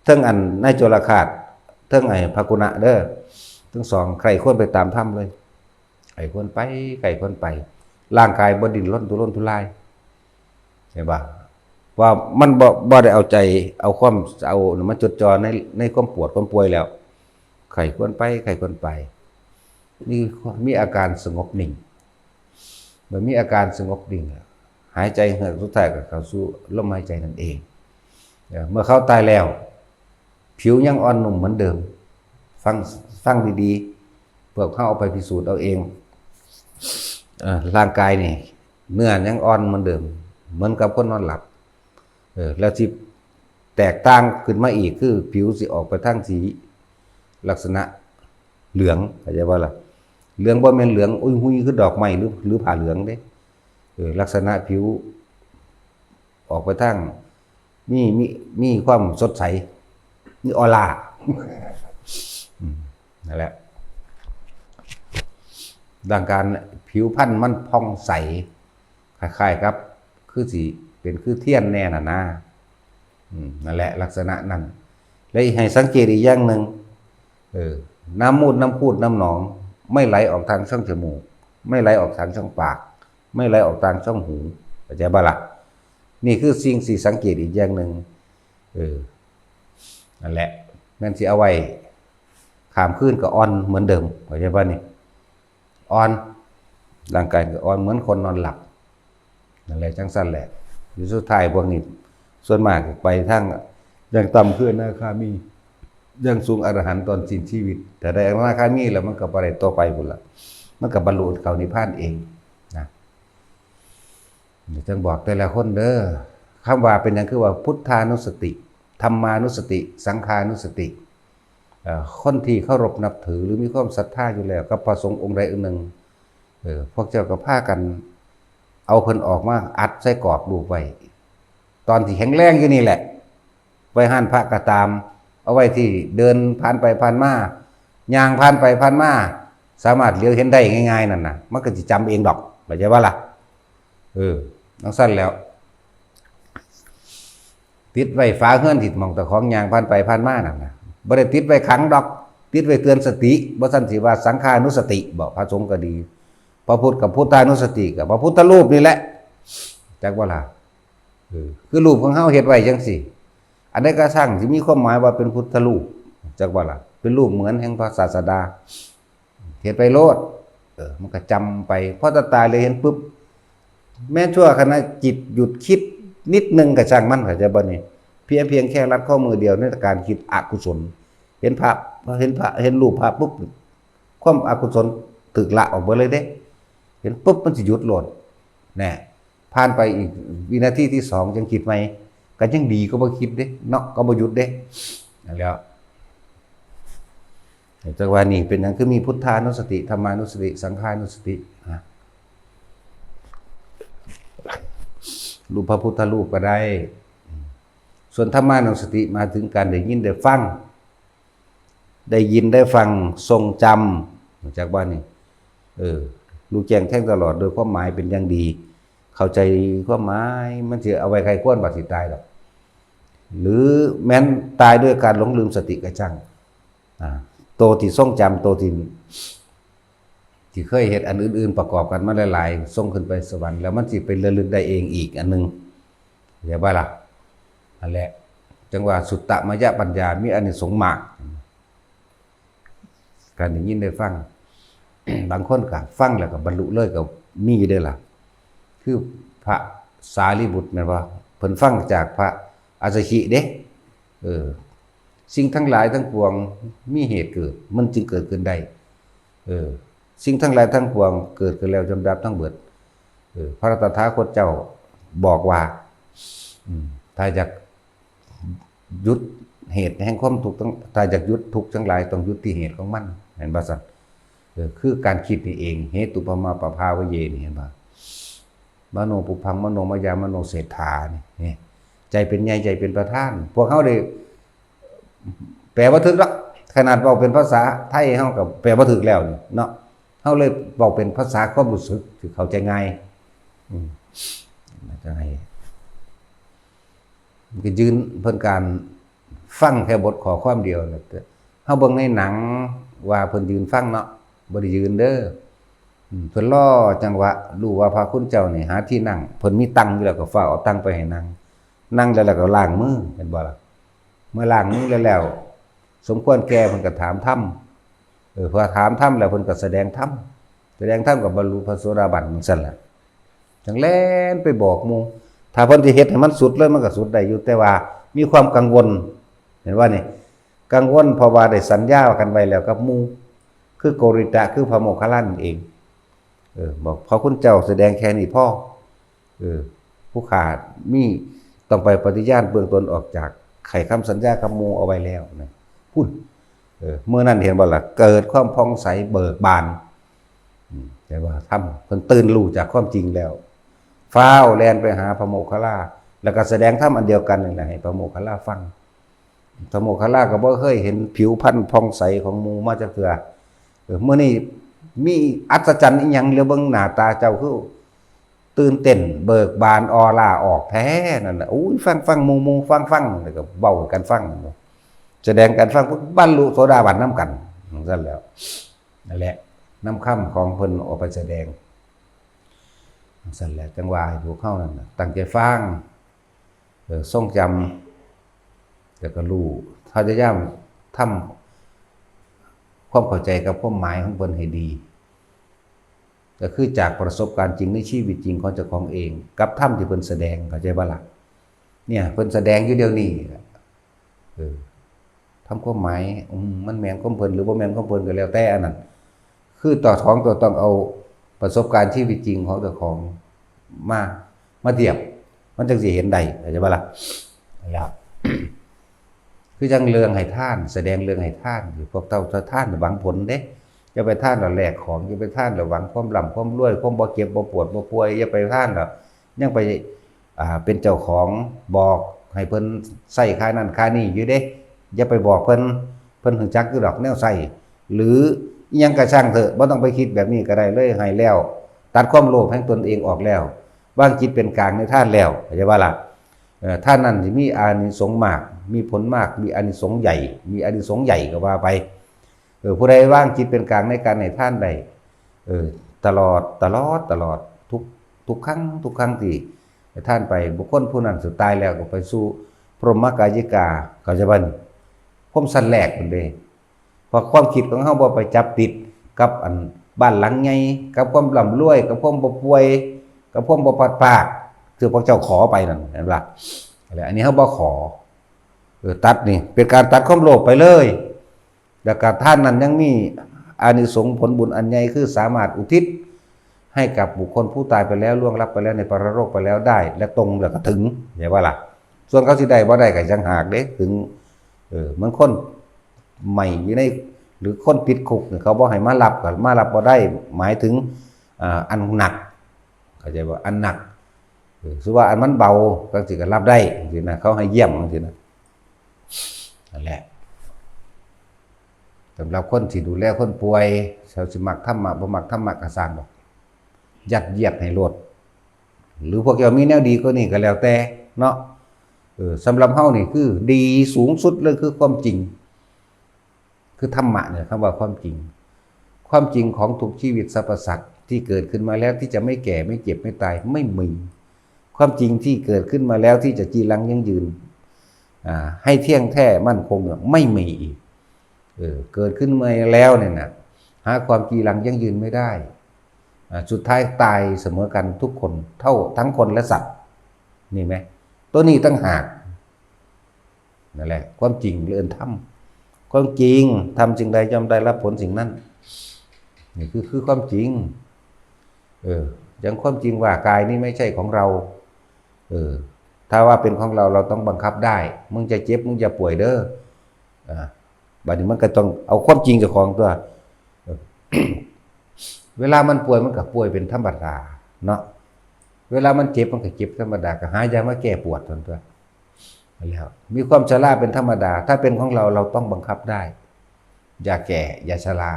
ทั้งอันนายจรคาส ทั้งไอ้พระคุณะเด้อ ทั้งสองใคร่ควรไปตามธรรมเลย ใคร่ควรไป ใคร่ควรไป ร่างกายบ่ดิ้นรนทุรนทุราย เห็นปะ ว่ามันบ่ บ่ได้เอาใจ เอาความ เอามาจดจ่อใน ในความปวดความป่วยแล้ว ใคร่ควรไป ใคร่ควรไป มี มีอาการสงบนิ่ง เมื่อมีอาการสงบนิ่ง หายใจเฮือกสุดท้ายก็เข้าสู่ลมหายใจนั่นเอง เอ่อ เมื่อเขาตายแล้ว ผิวยังอ่อนนุ่มเหมือนเดิม ฟัง ฟังดีๆ พวกเขาเอาไปพิสูจน์เอาเอง เอ่อ ร่างกายนี่ เนื้อยังอ่อนเหมือนเดิม เหมือนกับคนนอนหลับ เออ แล้วที่แตกต่างขึ้นมาอีกคือผิวสิออกไปทางสีลักษณะเหลือง เข้าใจบ่ล่ะ เหลืองบ่แม่นเหลืองอุ้ยหุยคือดอกไม้หรือ หรือผ้าเหลืองเด้ เออ ลักษณะผิว ออกไปทาง มี มี มีความสดใส มีออร่า อืม นั่นแหละ ดังการผิวพรรณมันผ่องใส คล้ายๆกับ คือสิเป็นคือเทียนแน่น่ะนะ อืม นั่นแหละ ลักษณะนั้น และให้สังเกตอีกอย่างหนึ่ง เออ น้ำมูด น้ำคูด น้ำหนอง ไม่ไหลออกทางช่องจมูก ไม่ไหลออกทางช่องปาก ไม่ไหลออกทางช่องหู เข้าใจบ่ล่ะ นี่คือสิ่งที่สังเกตอีกอย่างหนึ่ง เออ นั่นแหละ แม่นสิเอาไว้ ข้ามคืนก็อ่อนเหมือนเดิม เข้าใจบ่นี่ อ่อน ร่างกายก็อ่อนเหมือนคนนอนหลับ นั่นแหละ จังซั่นแหละ อยู่สุดท้ายพวกนี้ ส่วนมากไปทาง อย่างต่ำคืออนาคามี อย่างสูงอรหันต์ตอนสิ้นชีวิต แต่ได้อนาคามีแล้วมันก็บ่ได้ต่อไปพุ้นละ มันก็บรรลุเข้านิพพานเองนะ จังบอกแต่ละคนเด้อ คำว่าเป็นหยังคือว่าพุทธานุสติ ธรรมานุสติ สังฆานุสติ เอ่อ คนที่เคารพนับถือหรือมีความศรัทธาอยู่แล้วกับพระสงฆ์องค์ใดองค์หนึ่ง เออ พวกเจ้าก็พากันเอาเพิ่นออกมาอัดใส่กรอบรูปไว้ ตอนที่แข็งแรงอยู่นี่แหละ ไว้ฮ้านพระก็ตาม เอาไว้ที่เดินผ่านไปผ่านมา ย่างผ่านไปผ่านมา สามารถเหลียวเห็นได้ง่ายๆนั่นน่ะ มันก็สิจำเองดอก เข้าใจบ่ล่ะ เออ จังซั่นแล้ว ติดไว้ฝาเฮือนที่หม่องเจ้าของย่างผ่านไปผ่านมานั่นน่ะ บ่ได้ติดไว้ขังดอก ติดไว้เตือนสติ บ่ซั่นสิว่าสังฆานุสติ บอกพระสงฆ์ก็ดี พระพุทธกับพุทธานุสติ กับพระพุทธรูปนี่แหละ จักบ่ล่ะ เออ คือรูปของเฮาเฮ็ดไว้จังซี่ อันใดก็ช่างสิมีความหมายว่าเป็นพุทธรูป จักบ่ล่ะ เป็นรูปเหมือนแห่งพระศาสดา เฮ็ดไปโลด เออ มันก็จำไป พอตาตายเลยเห็นปุ๊บ แม้ชั่วขณะจิตหยุดคิดนิดนึงก็ช่างมัน เข้าใจบ่นี่ เพียง เพียงแค่ลัดข้อมือเดียวในการคิดอกุศล เห็นภาพ เห็นพระ เห็นรูปพระปุ๊บ ความอกุศลถูกละออกเบิดเลยเด้ เห็นปุ๊บมันสิหยุดโลด แน่ ผ่านไปอีกวินาทีที่สองยังคิดใหม่ ก็ยังดีกว่าบ่คิดเด้ เนาะ ก็บ่หยุดเด้ นั่นแหล้ว จังว่านี่เป็นหยังคือมีพุทธานุสติ ธรรมานุสติ สังฆานุสติ นะ รูปพระพุทธรูปก็ได้ ส่วนธรรมานุสติมาถึงการได้ยินได้ฟัง ได้ยินได้ฟัง ทรงจำ รู้จักบ่นี่ เออ รู้แจ้งแทงตลอดโดยความหมายเป็นอย่างดี เข้าใจความหมาย มันสิเอาไว้ใคร่ควรบัดสิตายดอก หรือแม้นตายด้วยการหลงลืมสติก็ช่าง อ่า ตัวที่ทรงจำ ตัวที่ ที่เคยเฮ็ดอันอื่นๆประกอบกันมาหลายๆ ทรงขึ้นไปสวรรค์ แล้วมันสิไประลึกได้เองอีกอันหนึ่ง เข้าใจบ่ล่ะ? นั่นแหละ จั่งว่าสุตตมยปัญญามีอานิสงส์มาก การได้ยินได้ฟัง บางคนก็ฟังแล้วก็บรรลุเลยก็มีอยู่เด้อล่ะ คือพระสารีบุตรแม่นบ่? เพิ่นฟังจากพระอัสสชิเด้ เออ สิ่งทั้งหลายทั้งปวงมีเหตุเกิด มันจึงเกิดขึ้นได้ เออ สิ่งทั้งหลายทั้งปวงเกิดขึ้นแล้วย่อมดับทั้งเบิด เออ พระตถาคตเจ้าบอกว่า อืม ถ้าอยากหยุดเหตุแห่งความทุกข์ทั้ง ถ้าอยากหยุดทุกข์ทั้งหลายต้องหยุดที่เหตุของมัน เห็นบ่ซั่น? เออ คือการคิดนี่เอง เหตุปะมาปะภาเวเยนี่ เห็นบ่? มโนปุพพัง มโนมยา มโนเศรษฐานี่ นี่ ใจเป็นใหญ่ ใจเป็นประธาน พวกเฮาได้ แปลบ่ถูกดอก ขนาดเว้าเป็นภาษาไทยเฮาก็แปลบ่ถูกแล้วนี่เนาะ เฮาเลยเว้าเป็นภาษาความรู้สึกที่เข้าใจง่าย อืม จั่งให้ มันก็ยืนเพิ่นการฟังแค่บทข้อความเดียวน่ะ เฮาเบิ่งในหนังว่าเพิ่นยืนฟังเนาะ บ่ได้ยืนเด้อ อืม เพิ่นรอจังหวะ รู้ว่าพระคุณเจ้านี่หาที่นั่ง เพิ่นมีตังอยู่แล้วก็ฟ้าวเอาตังไปให้นั่ง นั่งแล้ว แล้วก็ล้างมือ เห็นบ่ล่ะ? เมื่อล้างมือแล้วแล้ว สมควรแก่เพิ่นก็ถามธรรม เออ พอถามธรรมแล้วเพิ่นก็แสดงธรรม แสดงธรรมก็บรรลุพระโสดาบันจั่งซั่นล่ะ จั่งแล่นไปบอกหมู่ ถ้าเพิ่นสิเฮ็ดให้มันสุดเลยมันก็สุดได้อยู่ แต่ว่ามีความกังวล เห็นบ่นี่? กังวลเพราะว่าได้สัญญากันไว้แล้วกับหมู่ คือโกริตะ คือพระโมคคัลลานั่นเอง เออ บอกพระคุณเจ้าแสดงแค่นี้พอ เออ ผู้ข้ามีต้องไปปฏิญาณเบื้องตนออกจากไขคำสัญญากับหมู่เอาไว้แล้วนะ พุ้น เออ เมื่อนั้นเห็นบ่ล่ะ เกิดความผ่องใสเบิกบาน อืม แต่ว่าธรรม เพิ่นตื่นรู้จากความจริงแล้ว ฟ้าวแล่นไปหาพระโมคคัลลา แล้วก็แสดงธรรมอันเดียวกันนี่แหละให้พระโมคคัลลาฟัง พระโมคคัลลาก็บ่เคยเห็นผิวพรรณผ่องใสของหมู่มาจักเทื่อ เออ มื้อนี้มีอัศจรรย์อีหยังเหลือเบิ่งหน้าตาเจ้าคือตื่นเต้นเบิกบานออร่าออกแท้นั่นน่ะ อุ้ย ฟัง ฟัง หมู่ หมู่ ฟัง ฟัง แล้วก็เว้ากันฟัง แสดงกันฟัง บรรลุโสดาบันนำกัน จั่งซั่นแหล้ว นั่นแหละ นำคำของเพิ่นออกไปแสดง จั่งซั่นแหละ จั่งว่าให้พวกเฮานั่นน่ะ ตั้งใจฟัง เออ ทรงจำ แล้วก็รู้ พยายามทำความเข้าใจกับความหมายของเพิ่นให้ดี ก็คือจากประสบการณ์จริงในชีวิตจริงของเจ้าของเอง กับธรรมที่เพิ่นแสดง เข้าใจบ่ล่ะ? เนี่ย เพิ่นแสดงอยู่เดี๋ยวนี้ เออ ทำความหมาย อืม มันแม่นของเพิ่นหรือบ่แม่นของเพิ่นก็แล้วแต่อันนั้น คือเจ้าของต้องเอาประสบการณ์ชีวิตจริงของเจ้าของมา มาเทียบ มันจั่งสิเห็นได้ เข้าใจบ่ล่ะ? แล้ว คือจั่งเรื่องให้ทาน แสดงเรื่องให้ทาน พวกเจ้าทานหวังผลเด้ อย่าไปทานแล้วแลกของ อย่าไปทานแล้วหวังความร่ำความรวย ความบ่เจ็บบ่ปวดบ่ป่วย อย่าไปทานแล้วยังไป อ่า เป็นเจ้าของ บอกให้เพิ่นใช้ค่านั่นค่านี่อยู่เด้ อย่าไปบอกเพิ่น เพิ่นรู้จักอยู่ดอกแนวใช้ หรืออิหยังก็ช่างเถอะ บ่ต้องไปคิดแบบนี้ก็ได้เลย ให้แล้ว ตัดความโลภแห่งตนเองออกแล้ว วางจิตเป็นกลางในทานแล้ว เข้าใจบ่ล่ะ? เอ่อ ทานนั้นสิมีอานิสงส์มาก มีผลมาก มีอานิสงส์ใหญ่ มีอานิสงส์ใหญ่ก็ว่าไป เออ ผู้ใดวางจิตเป็นกลางในการให้ทานได้ เออ ตลอด ตลอด ตลอด ทุก ทุกครั้ง ทุกครั้งที่ให้ทานไป บุคคลผู้นั้นสุดท้ายแล้วก็ไปสู่พรหมกายิกา เข้าใจบ่นี่? พรหมชั้นแรกพุ้นเด้ เพราะความคิดของเฮาบ่ไปจับติดกับอันบ้านหลังใหญ่ กับความร่ำรวย กับความบ่ป่วย กับความบ่พลัดพราก คือพวกเจ้าขอไปนั่น เห็นบ่ล่ะ? แล้วอันนี้เฮาบ่ขอ เออ ตัดนี่ เป็นการตัดความโลภไปเลย แล้วก็ทานนั้นยังมีอานิสงส์ผลบุญอันใหญ่ คือสามารถอุทิศให้กับบุคคลผู้ตายไปแล้ว ล่วงลับไปแล้ว ในปรโลกไปแล้วได้ และตรงแล้วก็ถึง เข้าใจบ่ล่ะ? ส่วนเขาสิได้บ่ได้ก็จั่งหากเด้ ถึง เออ เหมือนคนใหม่อยู่ใน หรือคนติดคุกเนี่ย เขาบ่ให้มารับก็มารับบ่ได้ หมายถึง อ่า อันหนัก เข้าใจบ่? อันหนัก เออ สมมุติว่าอันมันเบาจั่งซี้ก็รับได้จั่งซี้นะ เขาให้เยี่ยมจั่งซี้นะ นั่นแหละ สำหรับคนที่ดูแลคนป่วย เขาสิมักธรรมะ บ่มักธรรมะก็ซ่างดอก ยัดเยียดให้โลด หรือพวกเจ้ามีแนวดีกว่านี้ก็แล้วแต่เนาะ ออสำหรับเฮานี่คือดีสูงสุดเลยคือความจริง คือธรรมะเนี่ยคำว่าความจริง ความจริงของทุกชีวิตสรรพสัตว์ที่เกิดขึ้นมาแล้วที่จะไม่แก่ไม่เจ็บไม่ตายไม่มี ความจริงที่เกิดขึ้นมาแล้วที่จะจีรังยั่งยืน อ่า ให้เที่ยงแท้มั่นคงเนี่ยไม่มีอีก เออ เกิดขึ้นมาแล้วเนี่ยนะหาความจีรังยั่งยืนไม่ได้ อ่า สุดท้ายตายเสมอกันทุกคนเท่าทั้งคนและสัตว์ นี่ไหม ตัวนี้ตั้งหาก นั่นแหละ ความจริงเรื่องธรรม ความจริงทำสิ่งใดย่อมได้รับผลสิ่งนั้น นี่คือคือความจริง เออ อย่างความจริงว่ากายนี้ไม่ใช่ของเรา เออ ถ้าว่าเป็นของเราเราต้องบังคับได้ มึงจะเจ็บมึงจะป่วยเด้อ อ่า บัดนี้มันก็ต้องเอาความจริงเจ้าของตัว เออ เวลามันป่วยมันก็ป่วยเป็นธรรมดาเนาะ เวลามันเจ็บมันก็เจ็บธรรมดา ก็หายามาแก้ปวดมันตัว แล้ว มีความชราเป็นธรรมดา ถ้าเป็นของเราเราต้องบังคับได้ อย่าแก่ อย่าชรา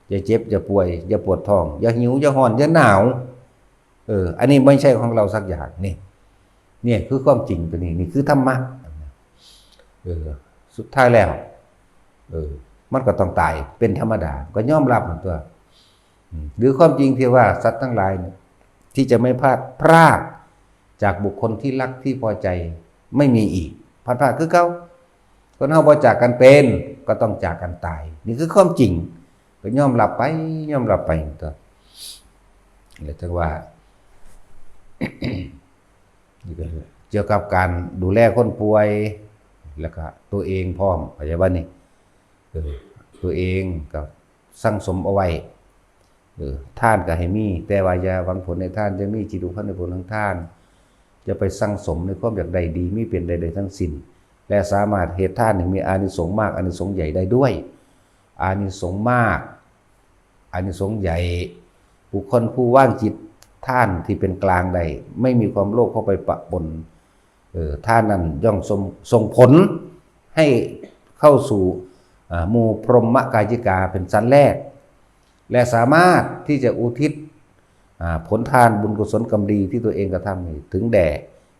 อย่าเจ็บ อย่าป่วย อย่าปวดท้อง อย่าหิว อย่าฮ้อน อย่าหนาว เออ อันนี้ไม่ใช่ของเราสักอย่าง นี่ เนี่ยคือความจริงตัวนี้ นี่คือธรรมะ เออ สุดท้ายแล้ว เออ มันก็ต้องตายเป็นธรรมดา ก็ยอมรับมันตัว อืม หรือความจริงที่ว่าสัตว์ทั้งหลายเนี่ย ที่จะไม่พลาดพรากจากบุคคลที่รักที่พอใจ ไม่มีอีก พลาดพรากคือเก่า คนเฮาบ่จากกันเป็น ก็ต้องจากกันตาย นี่คือความจริง ก็ยอมรับไป ยอมรับไปตัว แล้วจังว่า นี่ก็เกี่ยวกับการดูแลคนป่วย แล้วก็ตัวเองพร้อม เข้าใจบ่นี่ เออ ตัวเองก็สั่งสมเอาไว้ เออ ทานก็ให้มี แต่ว่าอย่าหวังผลในทาน จะมีจิตอุพันธ์ในผลของทาน จะไปสั่งสมในความอยากได้ดี มีเป็นใดๆทั้งสิ้น และสามารถเฮ็ดทานให้มีอานิสงส์มาก อานิสงส์ใหญ่ได้ด้วย อานิสงส์มาก อานิสงส์ใหญ่ บุคคลผู้วางจิตทานที่เป็นกลางได้ ไม่มีความโลภเข้าไปปะปน เออ ทานนั้นย่อมส่ง ส่งผลให้เข้าสู่ อ่า หมู่พรหมกายิกาเป็นชั้นแรก และสามารถที่จะอุทิศ อ่า ผลทานบุญกุศลกรรมดีที่ตัวเองกระทำนี่ถึงแด่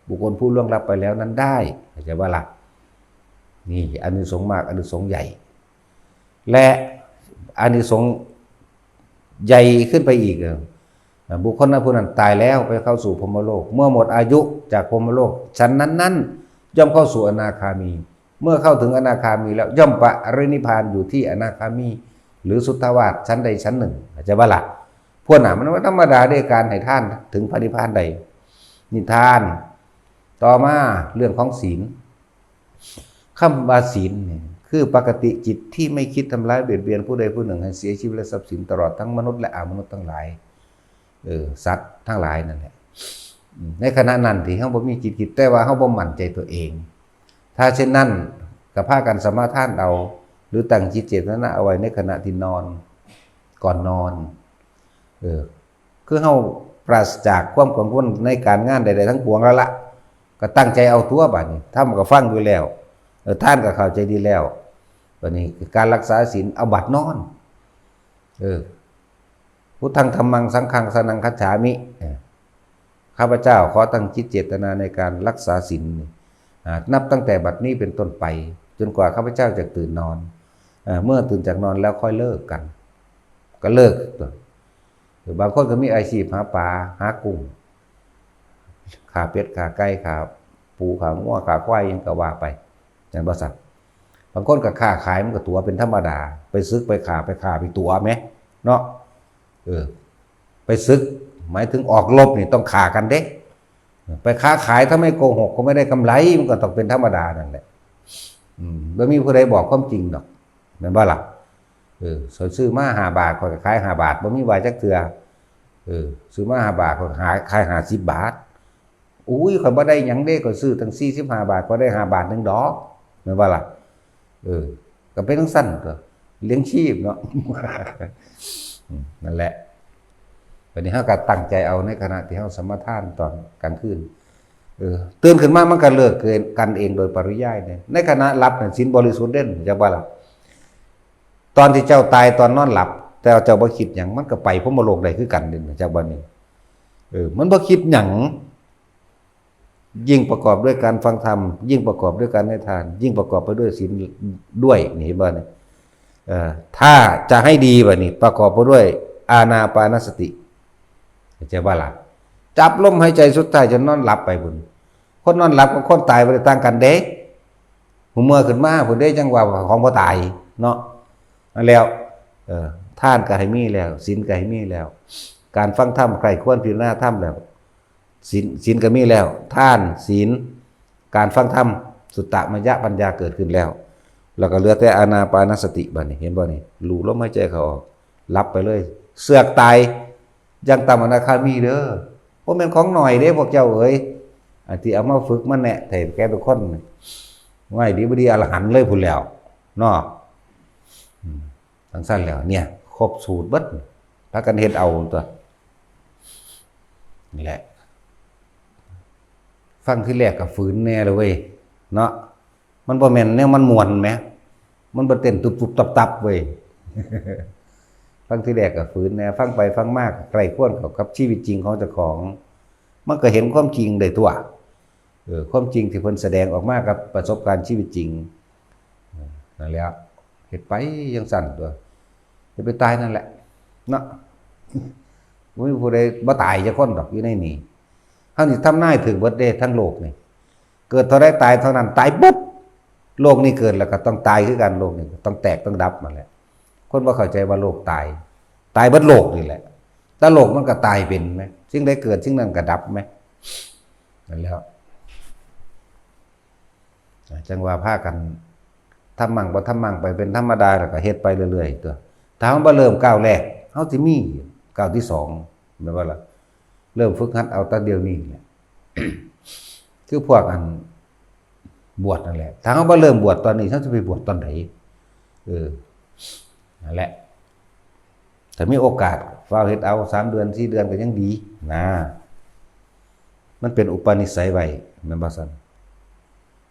บุคคลผู้ล่วงลับไปแล้วนั้นได้ เข้าใจบ่ล่ะ นี่อานิสงส์มาก อานิสงส์ใหญ่ และอานิสงส์ใหญ่ขึ้นไปอีก เออ บุคคลนั้นผู้นั้นตายแล้วไปเข้าสู่พรหมโลก เมื่อหมดอายุจากพรหมโลก ชั้นนั้นๆ ย่อมเข้าสู่อนาคามี เมื่อเข้าถึงอนาคามีแล้วย่อมปรินิพพานอยู่ที่อนาคามี หรือสุทธาวาสชั้นใดชั้นหนึ่ง เข้าใจบ่ล่ะ พวกน่ะมันธรรมดาเด้ การให้ทานถึงพระนิพพานได้ นี่ทาน ต่อมาเรื่องของศีล คำว่าศีลเนี่ยคือปกติจิตที่ไม่คิดทำร้ายเบียดเบียนผู้ใดผู้หนึ่งให้เสียชีวิตและทรัพย์สิน ตลอดทั้งมนุษย์และอมนุษย์ทั้งหลาย เออ สัตว์ทั้งหลายนั่นแหละ อืม ในขณะนั้นที่เฮาบ่มีจิตคิด แต่ว่าเฮาบ่มั่นใจตัวเอง ถ้าเช่นนั้นก็พากันสมาทานเอา หรือตั้งจิตเจตนาเอาไว้ในขณะที่นอน ก่อนนอน เออ คือเฮาปราศจากความกังวลในการงานใดๆทั้งปวงแล้วละ ก็ตั้งใจเอาตัวบัดนี้ ธรรมก็ฟังอยู่แล้ว เออ ทานก็เข้าใจดีแล้ว บัดนี้การรักษาศีล เอาบัดนอน เออ พุทธัง ธัมมัง สังฆัง สรณัง คัจฉามิ เออ ข้าพเจ้าขอตั้งจิตเจตนาในการรักษาศีลนี่ อ่า นับตั้งแต่บัดนี้เป็นต้นไป จนกว่าข้าพเจ้าจะตื่นนอน อ่า เมื่อตื่นจากนอนแล้วค่อยเลิกกัน ก็เลิกตัว หรือบางคนก็มีอาชีพหาปลา หากุ้ง ฆ่าเป็ด ฆ่าไก่ ฆ่าปู ฆ่างัว ฆ่าควาย หยังก็ว่าไป แม่นบ่ซั้น บางคนก็ค้าขาย มันก็ตั๋วเป็นธรรมดา ไปสึกไปฆ่า ไปฆ่าไปตั๋วแหม เนาะ เออ ไปสึก หมายถึงออกรบนี่ต้องฆ่ากันเด้ ไปค้าขายถ้าไม่โกหกก็ไม่ได้กำไร มันก็ต้องเป็นธรรมดานั่นแหละ อืม บ่มีผู้ใดบอกความจริงดอก แม่นบ่ล่ะ เออ ข้อยซื้อมาห้าบาท ข้อยก็ขายห้าบาท บ่มีว่าจักเทื่อ เออ ซื้อมาห้าบาท ข้อยก็ขาย ขายห้าสิบบาท อุ้ย ข้อยบ่ได้หยังเด้ ข้อยซื้อตั้งสี่สิบห้าบาท ข้อยได้ห้าบาทหนึ่งดอก แม่นบ่ล่ะ เออ ก็เป็นจั่งซั้นตั๊ว เลี้ยงชีพเนาะ อืม นั่นแหละ บัดนี้เฮาก็ตั้งใจเอาในขณะที่เฮาสมาทานตอนกลางคืน เออ ตื่นขึ้นมามันก็เลิกกันเองโดยปริยายเด้ ในขณะหลับนั่นศีลบริสุทธิ์เด้ จักบ่ล่ะ ตอนที่เจ้าตายตอนนอนหลับ แต่เจ้าบ่คิดหยัง มันก็ไปพรหมโลกได้คือกันเด้ จักบ่นี่ เออ มันบ่คิดหยัง ยิ่งประกอบด้วยการฟังธรรม ยิ่งประกอบด้วยการให้ทาน ยิ่งประกอบไปด้วยศีลด้วย นี่เห็นบ่นี่ เอ่อ ถ้าจะให้ดีบ่นี่ ประกอบไปด้วยอานาปานสติ เข้าใจบ่ล่ะ? จับลมหายใจสุดท้ายจนนอนหลับไปพุ้น คนนอนหลับกับคนตายบ่ได้ต่างกันเด้ หูเมื่อขึ้นมาพุ้นเด้ จั่งว่าของบ่ตายเนาะ นั่นแล้ว เอ่อ ทานก็ให้มีแล้ว ศีลก็ให้มีแล้ว การฟังธรรมใคร่ครวญพิจารณาธรรมแล้ว ศีล ศีลก็มีแล้ว ทาน ศีล การฟังธรรม สุตตมยปัญญาเกิดขึ้นแล้ว แล้วก็เหลือแต่อานาปานสติบัดนี้ เห็นบ่นี่ รู้ลมหายใจเข้าออก หลับไปเลย เสือกตาย ยังต่ำอนาคามีเด้อ บ่แม่นของน้อยเด้พวกเจ้าเอ๋ย อันที่เอามาฝึกมาแนะให้แก่ทุกคนนี่ ง่ายดีบ่ดีอรหันต์เลยพุ้นแล้ว เนาะ อืม จั่งซั้นแล้ว เนี่ย ครบสูตรเบิด พากันเฮ็ดเอาตั๊ว นี่แหละ ฟังทีแรกก็ฝืนแน่เลยเว้ย เนาะ มันบ่แม่นแนวมันม่วนแหม มันบ่เต้นตุบๆตับๆเว้ย ฟังทีแรกก็ฝืนแน่ ฟังไปฟังมาก็ใคร่ครวญเข้ากับชีวิตจริงของเจ้าของ มันก็เห็นความจริงได้ตั๊ว เออ ความจริงที่เพิ่นแสดงออกมากับประสบการณ์ชีวิตจริง เออ นั่นแหละ เฮ็ดไปจั่งซั้นตั๊ว อย่าไปตายนั่นแหละ เนาะ บ่มีผู้ใดบ่ตายจักคนดอกอยู่ในนี้ เฮานี่ทำนายถืกเบิดเด้ ทั้งโลกนี่ เกิดเท่าใดตายเท่านั้น ตายเบิด โลกนี้เกิดแล้วก็ต้องตายคือกัน โลกนี้ก็ต้องแตกต้องดับนั่นแหละ คนบ่เข้าใจว่าโลกตาย ตายเบิดโลกนี่แหละ แต่โลกมันก็ตายเป็นแหม สิ่งใดเกิดสิ่งนั้นก็ดับแหม นั่นแหล้ว จั่งว่าพากัน ทำมั่งบ่ทำมั่งไปเป็นธรรมดา แล้วก็เฮ็ดไปเรื่อยๆตั๊ว ถ้าเฮาบ่เริ่มก้าวแรก เฮาสิมีก้าวที่สอง แม่นบ่ล่ะ? เริ่มฝึกหัดเอาแต่เดี๋ยวนี้แหละ คือพวกอันบวชนั่นแหละ ถ้าเฮาบ่เริ่มบวชตอนนี้ เฮาสิไปบวชตอนใด? เออ นั่นแหละ ถ้ามีโอกาสฟ้าวเฮ็ดเอา สามเดือน สี่เดือนก็ยังดีนะ มันเป็นอุปนิสัยไว้ แม่นบ่ซั้น?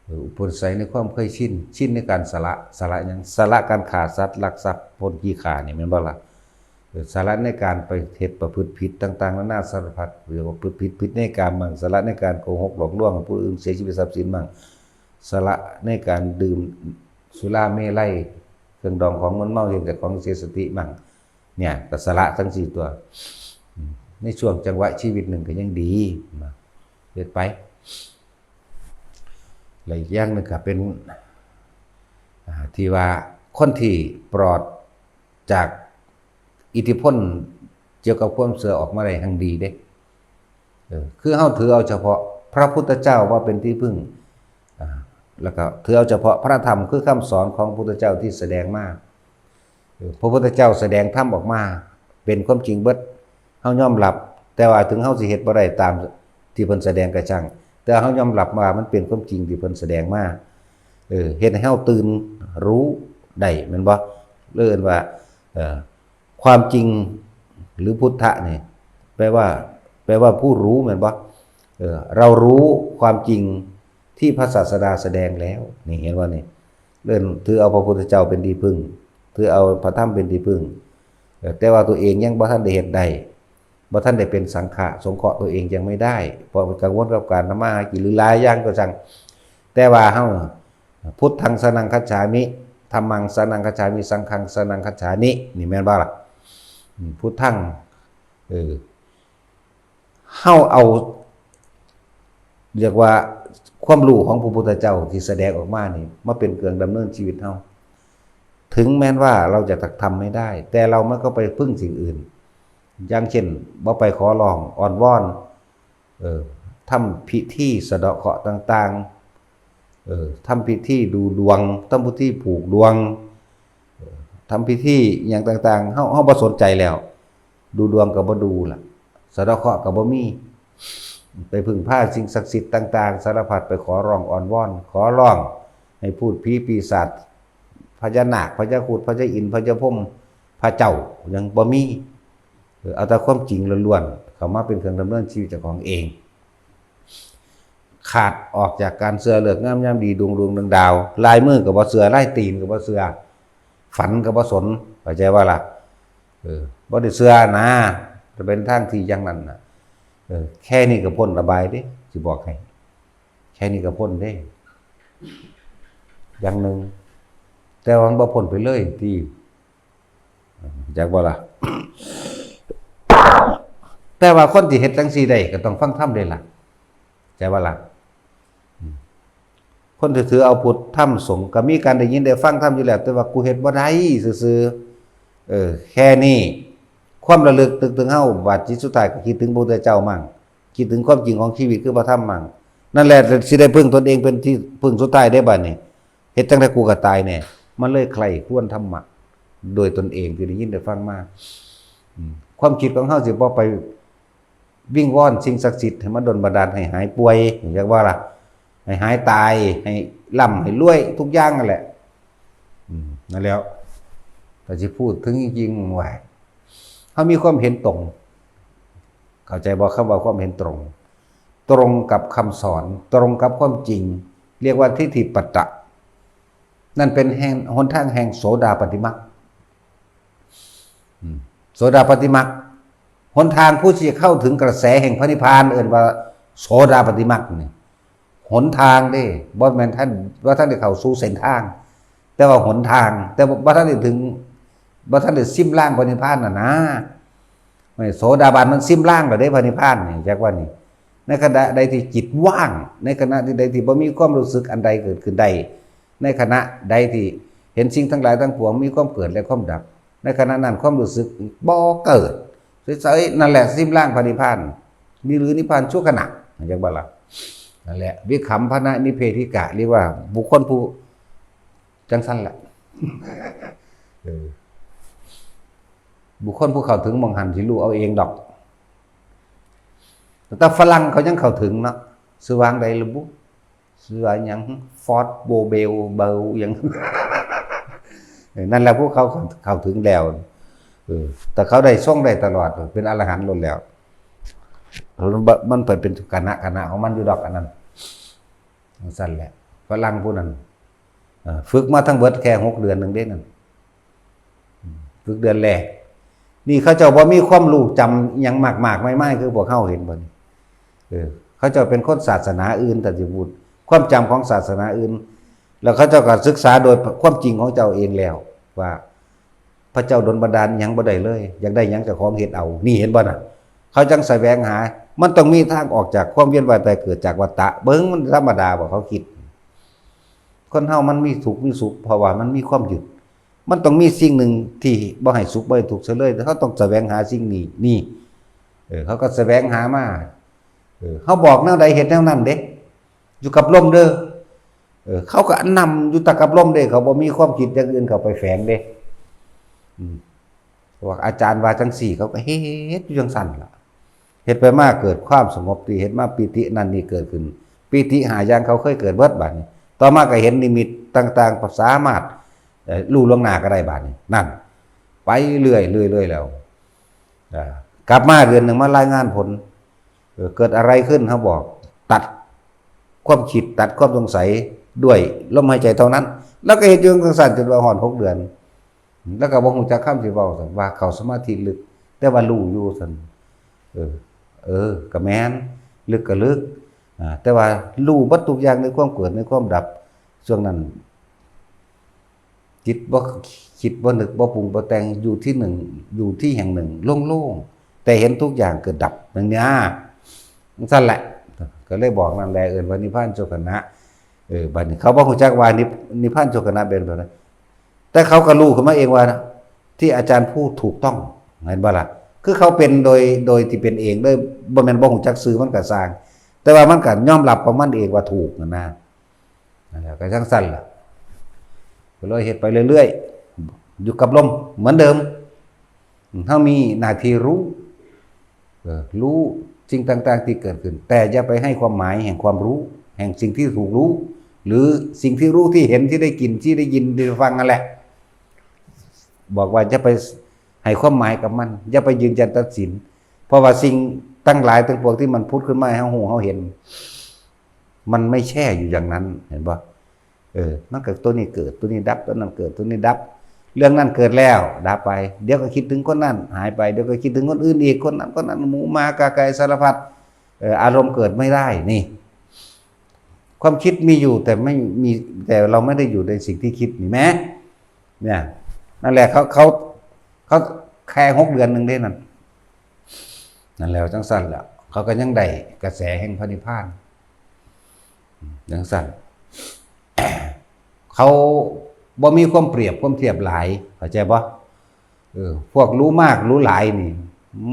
เออ อุปนิสัยในความเคยชิน ชินในการสละ สละหยัง? สละการฆ่าสัตว์ ลักทรัพย์ ปล้นขี้ข้านี่ แม่นบ่ล่ะ? เออ สละในการไปเฮ็ดประพฤติผิดต่างๆนานาสารพัด เรียกว่าประพฤติผิด ผิดในกามมั่ง สละในการโกหกหลอกลวงผู้อื่นเสียชีวิตทรัพย์สินมั่ง สละในการดื่มสุราเมรัย เครื่องดองของมึนเมา เฮ็ดให้เจ้าของเสียสติมั่ง เนี่ย ก็สละทั้งสี่ตัว อืม ในช่วงจังหวะชีวิตหนึ่งก็ยังดีนะ เฮ็ดไป และอีกอย่างหนึ่งก็เป็น อ่า ที่ว่าคนที่ปลอดจากอิทธิพลเกี่ยวกับความเชื่อออกมาได้แฮ่งดีเด้ เออ คือเฮาถือเอาเฉพาะพระพุทธเจ้าว่าเป็นที่พึ่ง อ่า แล้วก็ถือเอาเฉพาะพระธรรมคือคำสอนของพระพุทธเจ้าที่แสดงมา เออ พระพุทธเจ้าแสดงธรรมออกมาเป็นความจริงเบิด เฮายอมรับ แต่ว่าถึงเฮาสิเฮ็ดบ่ได้ตามที่เพิ่นแสดงก็ช่าง แต่เฮายอมรับว่ามันเป็นความจริงที่เพิ่นแสดงมา เออ เฮ็ดให้เฮาตื่นรู้ได้ แม่นบ่? เรียกว่า เอ่อ ความจริงหรือพุทธะนี่ แปลว่า แปลว่าผู้รู้ แม่นบ่? เออ เรารู้ความจริงที่พระศาสดาแสดงแล้ว นี่เห็นบ่นี่? เริ่มถือเอาพระพุทธเจ้าเป็นที่พึ่ง ถือเอาพระธรรมเป็นที่พึ่ง เออ แต่ว่าตัวเองยังบ่ทันได้เฮ็ดได้ บ่ทันได้เป็นสังฆะ สงเคราะห์ตัวเองยังไม่ได้ เพราะกังวลกับการทำมาหากินหรือหลายอย่างก็ช่าง แต่ว่าเฮา พุทธังสรณังคัจฉามิ ธัมมังสรณังคัจฉามิ สังฆังสรณังคัจฉามิ นี่แม่นบ่ล่ะ? อืม พุทธัง เออ เฮาเอา เรียกว่าความรู้ของพระพุทธเจ้าที่แสดงออกมานี่ มาเป็นเครื่องดำเนินชีวิตเฮา ถึงแม้นว่าเราจะทำไม่ได้ แต่เรามันก็ไปพึ่งสิ่งอื่น อย่างเช่น บ่ไปขอร้องอ้อนวอน เออ ทำพิธีสะเดาะเคราะห์ต่างๆ เออ ทำพิธีดูดวง ทำพิธีผูกดวง เออ ทำพิธีอิหยังต่างๆ เฮา เฮาบ่สนใจแล้ว ดูดวงก็บ่ดูล่ะ สะเดาะเคราะห์ก็บ่มี ไปพึ่งพาสิ่งศักดิ์สิทธิ์ต่างๆ สารพัด ไปขอร้องอ้อนวอน ขอร้องให้พูดผีปีศาจ พญานาค พญาครุฑ พญาอินทร์ พญาพรหม พระเจ้ายังบ่มี เออ เอาแต่ความจริงล้วนๆ เข้ามาเป็นเครื่องดำเนินชีวิตเจ้าของเอง ขาดออกจากการเชื่อฤกษ์งามยามดี ดวงดวงดวงดาว ลายมือก็บ่เชื่อ ลายตีนก็บ่เชื่อ ฝันก็บ่สน เข้าใจบ่ล่ะ? เออ บ่ได้เชื่อนะ จะเป็นทางที่อย่างนั้นน่ะ เออ แค่นี้ก็พ้นอบายเด้ สิบอกให้ แค่นี้ก็พ้นเด้ อย่างหนึ่ง แต่ว่ามันบ่พ้นไปเลยที่ จักบ่ล่ะ แต่ว่าคนที่เฮ็ดจังซี่ได้ก็ต้องฟังธรรมเด้ล่ะ ใช่บ่ล่ะ อืม คนที่ถือเอาพุทธธรรมสงฆ์ก็มีการได้ยินได้ฟังธรรมอยู่แล้ว แต่ว่ากูเฮ็ดบ่ได้ซื่อๆ เออ แค่นี้ ความระลึกนึกถึงเฮา บาดจิตสุดท้ายก็คิดถึงพระพุทธเจ้ามั่ง คิดถึงความจริงของชีวิตคือพระธรรมมั่ง นั่นแหละสิได้พึ่งตนเองเป็นที่พึ่งสุดท้ายได้บัดนี้ เฮ็ดจั่งใดกูก็ตายแน่ มันเลยใคร่ครวญธรรมะ โดยตนเองที่ได้ยินได้ฟังมา อืม ความคิดของเฮาสิบ่ไปวิงวอนสิ่งศักดิ์สิทธิ์ให้มาดลบันดาลให้หายป่วย อยากว่าล่ะ ให้หายตาย ให้ร่ำให้รวยทุกอย่างนั่นแหละ อืม นั่นแหล้ว แต่สิพูดถึงจริงๆ ว่า เฮามีความเห็นตรง เข้าใจบ่ คำว่าความเห็นตรง ตรงกับคำสอน ตรงกับความจริง เรียกว่าทิฏฐิปัตตะ นั่นเป็นแห่ง หนทางแห่งโสดาปัตติมรรค อืม โสดาปัตติมรรค หนทางผู้ที่เข้าถึงกระแสแห่งพระนิพพาน เอิ้นว่าโสดาปัตติมรรคนี่ หนทางเด้ บ่แม่นท่าน ว่าท่านได้เข้าสู่เส้นทาง แต่ว่าหนทาง แต่ว่าบ่ทันได้ถึง บ่ทันได้ซิมลางพระนิพพานน่ะนะ ไม่ โสดาบันมันซิมลางแล้วเด้พระนิพพานนี่ จักว่านี่ ในขณะใดที่จิตว่าง ในขณะที่ใดที่บ่มีความรู้สึกอันใดเกิดขึ้นได้ ในขณะใดที่เห็นสิ่งทั้งหลายทั้งปวงมีความเกิดและความดับ ในขณะนั้นความรู้สึกบ่เกิด เฉยๆ นั่นแหละซิมลางพระนิพพาน นี่หรือนิพพานชั่วขณะ จักบ่ล่ะ นั่นแหละ วิคัมภณนิเพธิกะ เรียกว่าบุคคลผู้จังซั่นแหละ เออ บุคคลผู้เข้าถึงหม่องหั้นสิรู้เอาเองดอก แต่ฝรั่งเขายังเข้าถึงเนาะ ชื่อว่าหยังใดล่ะบุ ชื่อว่าหยัง ฟอสโบเบล เบลหยัง เออ นั่นแหละผู้เขาเข้าถึงแล้ว เออ แต่เขาได้ทรงได้ตลอด เป็นอรหันต์ล้วนแล้ว มันเปิดเป็นคณะคณะของมันอยู่ดอกอันนั้น จังซั่นแหละ ฝรั่งผู้นั้น เอ่อ ฝึกมาทั้งเบิดแค่หกเดือนหนึ่งเด้นั่น อืม ฝึกเดือนแรก นี่เขาเจ้าบ่มีความรู้จำอิหยังมากๆ มายๆ คือพวกเฮาเห็นบ่นี่ เออ เขาเจ้าเป็นคนศาสนาอื่น แต่สิพูด ความจำของศาสนาอื่น แล้วเขาเจ้าก็ศึกษาโดยความจริงของเจ้าเองแล้ว ว่า พระเจ้าดลบันดาลหยังบ่ได้เลย อยากได้หยังเจ้าของเฮ็ดเอา นี่เห็นบ่น่ะ เขาจังแสวงหา มันต้องมีทางออกจากความเวียนว่ายตายเกิดจากวัฏฏะ เบิ่งมันธรรมดาบ่ เขาคิด คนเฮามันมีทุกข์มีสุข เพราะว่ามันมีความยึด มันต้องมีสิ่งหนึ่งที่บ่ให้สุขบ่ให้ทุกข์ซะเลย แต่เขาต้องแสวงหาสิ่งนี้ นี่ เออ เขาก็แสวงหามา เออ เขาบอกแนวใดเฮ็ดแนวนั้นเด้ อยู่กับลมเด้อ เออ เขาก็นำอยู่แต่กับลมเด้ เขาบ่มีความคิดอย่างอื่นเข้าไปแฝงเด้ อืม ว่าอาจารย์ว่าจังซี่ เขาก็เฮ็ดอยู่จังซั่นล่ะ เฮ็ดไปมาเกิดความสงบ ที่เฮ็ดมาปีตินั่นนี่เกิดขึ้น ปีติห้าอย่างเขาเคยเกิดเบิดบัดนี้ ต่อมาก็เห็นนิมิตต่างๆ สามารถ เอ่อ รู้ล่วงหน้าก็ได้บัดนี้ นั่น ไปเรื่อยๆๆ แล้ว อ่า กลับมาเดือนหนึ่งมารายงานผล เออ เกิดอะไรขึ้น เขาบอก ตัดความคิด ตัดความสงสัยด้วยลมหายใจเท่านั้น แล้วก็เฮ็ดอยู่จังซั่นจนว่าฮอดหกเดือน แล้วก็บ่ฮู้จักคำสิเว้า ว่าเข้าสมาธิลึก แต่ว่ารู้อยู่ซั่น เออ เออ ก็แม่น ลึกก็ลึก อ่า แต่ว่ารู้เบิดทุกอย่างในความเกิดในความดับ ช่วงนั้น จิตบ่คิดบ่นึกบ่ปรุงบ่แต่ง อยู่ที่หนึ่ง อยู่ที่แห่งหนึ่ง โล่งๆ แต่เห็นทุกอย่างเกิดดับ อย่างเนี้ย จังซั่นแหละ ก็เลยบอกนั่นแหละ เอิ้นว่านิพพานชั่วขณะ เออ บัดนี้เขาบ่ฮู้จักว่านิพ- นิพพานชั่วขณะเป็นแบบนั้น แต่เขาก็รู้ขึ้นมาเองว่า ที่อาจารย์พูดถูกต้อง เห็นบ่ล่ะ คือเขาเป็นโดย- โดยที่เป็นเอง โดยบ่แม่นบ่ฮู้จักชื่อมันก็ซ่าง แต่ว่ามันก็ยอมรับของมันเองว่าถูกนั่นนะ นั่นแหละ ก็จังซั่นล่ะ ก็เลยเฮ็ดไปเรื่อยๆ อยู่กับลมเหมือนเดิม เฮามีหน้าที่รู้ เออ รู้สิ่งต่างๆที่เกิดขึ้น แต่อย่าไปให้ความหมายแห่งความรู้ แห่งสิ่งที่ถูกรู้ หรือสิ่งที่รู้ที่เห็นที่ได้กินที่ได้ยินที่ได้ฟังนั่นแหละ บอกว่าอย่าไปให้ความหมายกับมัน อย่าไปยืนยันตัดสิน เพราะว่าสิ่งทั้งหลายทั้งปวงที่มันผุดขึ้นมาให้เฮาฮู้เฮาเห็น มันไม่แช่อยู่อย่างนั้น เห็นบ่ เออ มันก็ตัวนี้เกิด ตัวนี้ดับ ตัวนั้นเกิด ตัวนี้ดับ เรื่องนั้นเกิดแล้ว ดับไป เดี๋ยวก็คิดถึงคนนั้น หายไป เดี๋ยวก็คิดถึงคนอื่นอีก คนนั้น คนนั้น หมูหมากาไก่สารพัด เออ อารมณ์เกิดไม่ได้ นี่ ความคิดมีอยู่แต่ไม่มี แต่เราไม่ได้อยู่ในสิ่งที่คิดนี่แหม เนี่ย นั่นแหละเขาเขาเขาแค่หกเดือนหนึ่งเด้นั่น นั่นแล้วจังซั่นแหละ เขาก็ยังได้กระแสแห่งพระนิพพาน จังซั่น เขาบ่มีความเปรียบความเทียบหลาย เข้าใจบ่ เออ พวกรู้มากรู้หลายนี่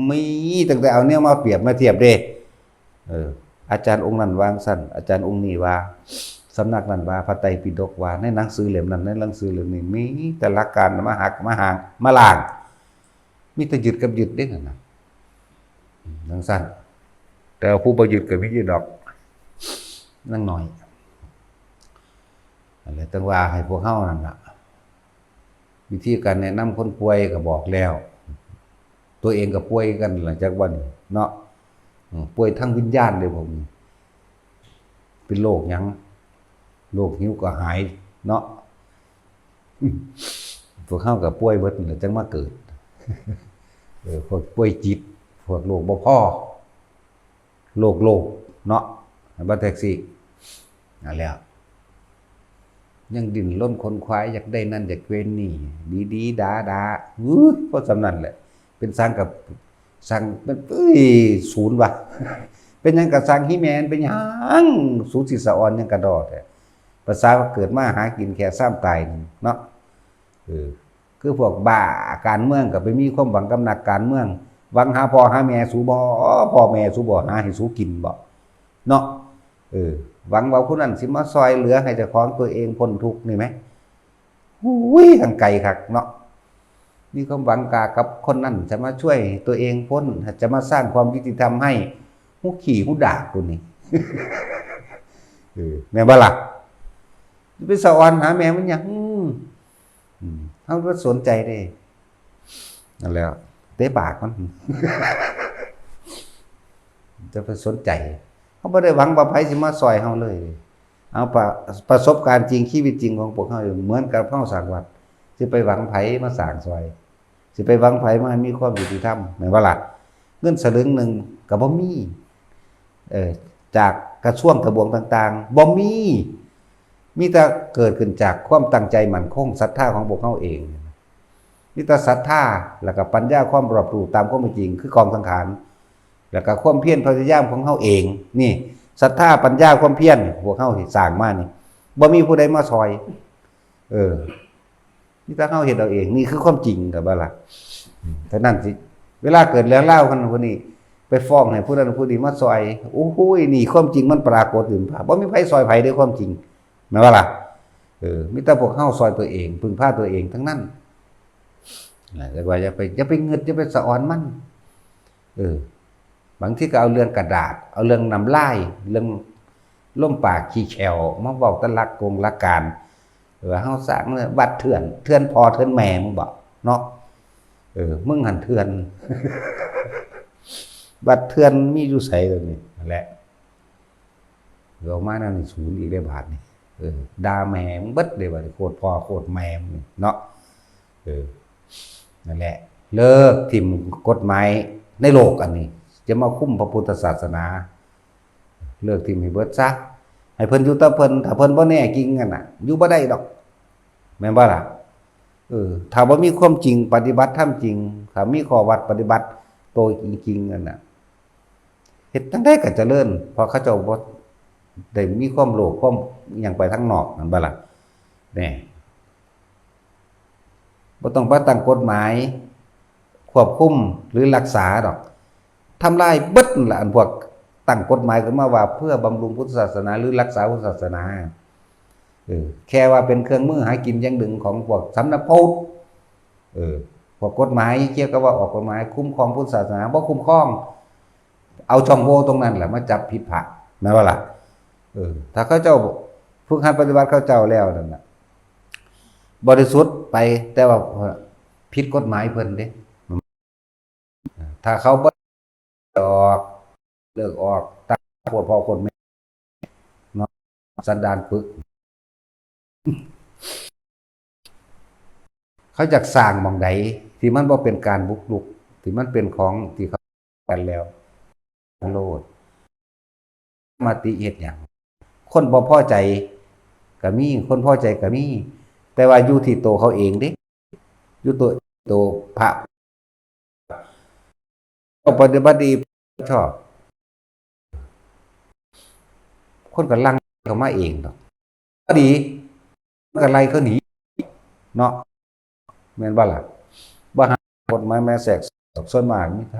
มีตั้งแต่เอาเนี่ยมาเปรียบมาเทียบเด้ เออ อาจารย์องค์นั้นวางซั่น อาจารย์องค์นี้ว่า สำนักนั้นว่า พระไตรปิฎกว่า ในหนังสือเล่มนั้น ในหนังสือเล่มนี้ มีแต่หลักการมาหักมาหางมาล้าง มีแต่ยึดกับยึดเด้นั่นน่ะ จังซั่น แต่ว่าผู้บ่ยึดก็มีอยู่ดอก นั่งหน่อย นั่นแหละ จังว่าให้พวกเฮานั่นน่ะ วิธีการแนะนำคนป่วยก็บอกแล้ว ตัวเองก็ป่วยกันหลังจากวันนี้เนาะ อืม ป่วยทางวิญญาณเลยพวกนี้ เป็นโรคหยัง โรคหิวกระหายเนาะ พวกเฮาก็ป่วยเบิดนั่นแหละ จังมาเกิด เออ พวกป่วยจิต พวกโรคบ่พอ โลกโลกเนาะ บัดแท็กซี่ นั่นแหละ ยังดิ้นรนขนขวาย อยากได้นั่นอยากเป็นนี่ ดีๆ ดาๆ อื้อ เพราะสำนั้นแหละ เป็นสังกับสัง เป็น เอ้ย ศูนย์วะ เป็นหยังกับสัง ฮีแมน เป็นหยัง สูสิสะออนหยังกระดอแท้ ภาษาว่าเกิดมาหากินแค่ซ้ำตายนี่เนาะ เออ คือพวกบ้าการเมืองก็ไปมีความหวังกับนักการเมือง หวังหาพ่อหาแม่สูบ่ พ่อแม่สูบ่หาให้สูกินบ่ เนาะ เออ หวังว่าผู้นั้นสิมาซอยเหลือให้เจ้าของตัวเองพ้นทุกข์นี่แหม อุ้ย ทางไกลคักเนาะ มีความหวังกากับคนนั้นจะมาช่วยตัวเองพ้น จะมาสร้างความยุติธรรมให้ หูขี้หูดากตัวนี้ เออ แม่นบ่ล่ะ ไปสะออนหาแม่มันหยัง อืม อืม เฮาบ่สนใจเด้ นั่นแหละ เตะปากมัน จะไปสนใจ เฮาบ่ได้หวังว่าไผสิมาซอยเฮาเลย เอาประ ประสบการณ์จริง ชีวิตจริงของพวกเฮา เหมือนกับเฮาสร้างวัด สิไปหวังไผมาสร้างซอย สิไปหวังไผมาให้มีความยุติธรรม แม่นบ่ล่ะ เงินสลึงหนึ่งก็บ่มี เอ่อ จากกระทรวงทบวงต่างๆ บ่มี มีแต่เกิดขึ้นจากความตั้งใจมั่นคง ศรัทธาของพวกเฮาเอง มีแต่ศรัทธา แล้วก็ปัญญา ความรอบรู้ตามความเป็นจริง คือกองสังขาร แล้วก็ความเพียรพยายามของเฮาเอง นี่ ศรัทธา ปัญญา ความเพียร พวกเฮาสร้างมานี่ บ่มีผู้ใดมาซอย เออ มีแต่เฮาเฮ็ดเอาเอง นี่คือความจริง ก็บ่ล่ะ เท่านั้นสิ เวลาเกิดเรื่องราวคนผู้นี้ ไปฟ้องให้ผู้นั้นผู้นี้มาซอย โอ้โห นี่ความจริงมันปรากฏอยู่ บ่มีไผซอยไผเด้ ความจริง แม่นบ่ล่ะ เออ มีแต่พวกเฮาซอยตัวเอง พึ่งพาตัวเองทั้งนั้น นะ แต่ว่าอย่าไป อย่าไปงึด อย่าไปสะออนมัน เออ บางทีก็เอาเรื่องกระดาษ เอาเรื่องน้ำลาย เรื่องลมปากขี้แข้วมาเว้าแต่หลักกงหลักการ ว่าเฮาสร้างวัดเถื่อน เถื่อนพ่อเถื่อนแม่มึงบ่ เนาะ เออ มึงหั่นเถื่อน วัดเถื่อนมีอยู่ไสเดี๋ยวนี้ นั่นแหละ เอามานั่นศูนย์อีกได้บาดนี่ เออ ด่าแม่มึงเบิดเลย บาดนี้ โคตรพ่อโคตรแม่มึงเนาะ เออ นั่นแหละ เลิกถิ่มกฎหมายในโลกอันนี้ จะมาคุมพระพุทธศาสนา เลิกถิ่มให้เบิดซะ ให้เพิ่นอยู่แต่เพิ่น ถ้าเพิ่นบ่แน่จริงกันน่ะ อยู่บ่ได้ดอก แม่นบ่ล่ะ เออ ถ้าบ่มีความจริง ปฏิบัติธรรมจริง ถ้ามีข้อวัดปฏิบัติโตจริงๆ นั่นน่ะ เฮ็ดจั่งใดก็เจริญ เพราะเขาเจ้าบ่ได้มีความโลภ ความหยังไปทางนอก แม่นบ่ล่ะ แน่ บ่ต้องไปตั้งกฎหมายควบคุมหรือรักษาดอก ทำลายเบิดนั่นล่ะ อันพวกตั้งกฎหมายขึ้นมาว่าเพื่อบำรุงพุทธศาสนาหรือรักษาพุทธศาสนา เออ แค่ว่าเป็นเครื่องมือหากินอย่างหนึ่งของพวกสำนักพุทธ เออ พวกกฎหมายเกี่ยวกับว่าออกกฎหมายคุ้มครองพุทธศาสนา บ่คุ้มครอง เอาช่องโหว่ตรงนั้นแหละมาจับผิดพระ แม่นบ่ล่ะ เออ ถ้าเขาเจ้าฝึกหัดปฏิบัติเขาเจ้าแล้วนั่นน่ะ บริสุทธิ์ไป แต่ว่าผิดกฎหมายเพิ่นเด้ ถ้าเขาบ่ออก เลิกออก ตามโคตรพ่อโคตรแม่เนาะ สันดานปึก เขาอยากสร้างหม่องใดที่มันบ่เป็นการบุกรุก ที่มันเป็นของที่เขากันแล้ว โลด มติเฮ็ดหยัง คนบ่พอใจก็มี คนพอใจก็มี แต่ว่าอยู่ที่ตัวเขาเองเด้ อยู่ตัว ตัวพระ ก็ปฏิบัติดีชอบ คนก็หลั่งเข้ามาเองดอก ก็ดี มันก็ไล่เขาหนี เนาะ แม่นบ่ล่ะ บ่หากฎหมายมาแทรกแซง ส่วนมากมีแต่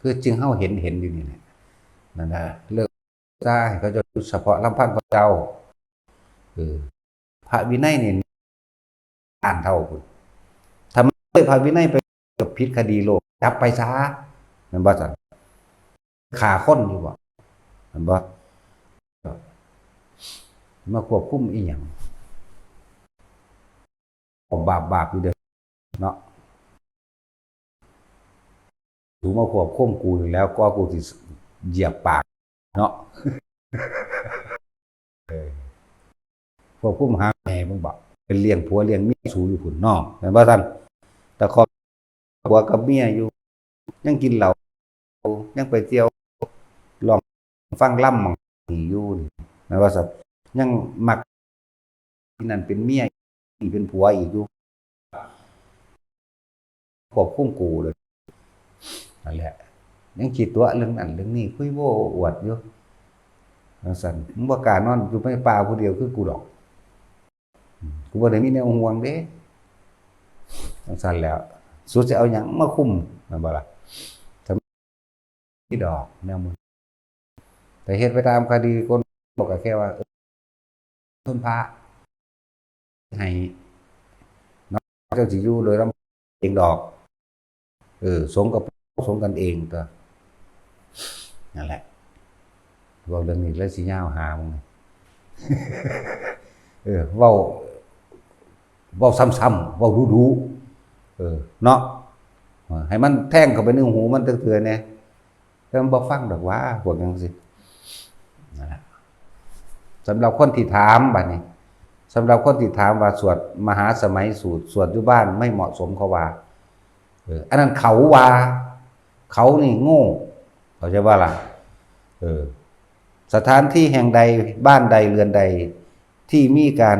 คือจึงเฮาเห็น เห็นอยู่นี่แหละ นั่นนะ เลิกซะ ให้เขาเจ้าอยู่เฉพาะลำพังเขาเจ้า เออ พระวินัยนี่ อ่านเท่าพุ้น ถ้ามันเลยพระวินัยไป ก็ผิดคดีโลก จับไปซะ แม่นบ่ซั่น ฆ่าคนอยู่บ่ แม่นบ่ มาควบคุมอีหยัง บาป บาปอยู่เด้อ เนาะ สูมาควบคุมกูนี่แล้ว ก็กูสิเหยียบปาก เนาะ เออ ควบคุมหาแม่มึงบ่ เป็นเลี้ยงผัวเลี้ยงเมียสูอยู่พุ้นเนาะ แม่นบ่ซั่น แต่ครอบครัวกับเมียอยู่ ยังกินเหล้า ยังไปเที่ยว ร้องฟังลำหม่องนี่อยู่นี่ แม่นบ่ซั่น ยังมัก ที่นั่นเป็นเมีย อีกเป็นผัวอีกอยู่ ควบคุมกูเลย นั่นแหละ ยังคิดตัวเรื่องนั้นเรื่องนี้ คุยโว้อวดอยู่ จั่งซั่น มึงบ่กล้านอนอยู่ในป่าผู้เดียวคือกูดอก อืม กูบ่ได้มีแนวห่วงเด้ จั่งซั่นแหล้ว สูสิเอาหยังมาคุม แม่นบ่ล่ะ ถ้ามีดอกแนวมึง แต่เฮ็ดไปตามคดีคน บอกก็แค่ว่า เออ ทุนพระ ให้ เนาะ เจ้าสิอยู่โดยลำเองดอก เออ สงกับสงกันเองตัว นั่นแหละ เว้าเรื่องนี้แล้วสิยาวหามึง เออ เว้า เว้าซ้ำๆ เว้าดุๆ เออ เนาะ เออ ให้มันแทงเข้าไปในหูมันจักเทื่อแหน่ แต่มันบ่ฟังดอกว่า พวกจั่งซี้ นั่นแหละ สำหรับคนที่ถามบัดนี้ สำหรับคนที่ถามว่าสวดมหาสมัยสูตร สวดอยู่บ้านไม่เหมาะสม เขาว่า เออ อันนั้นเขาว่า เขานี่โง่ เข้าใจบ่ล่ะ เออ สถานที่แห่งใด บ้านใด เรือนใด ที่มีการ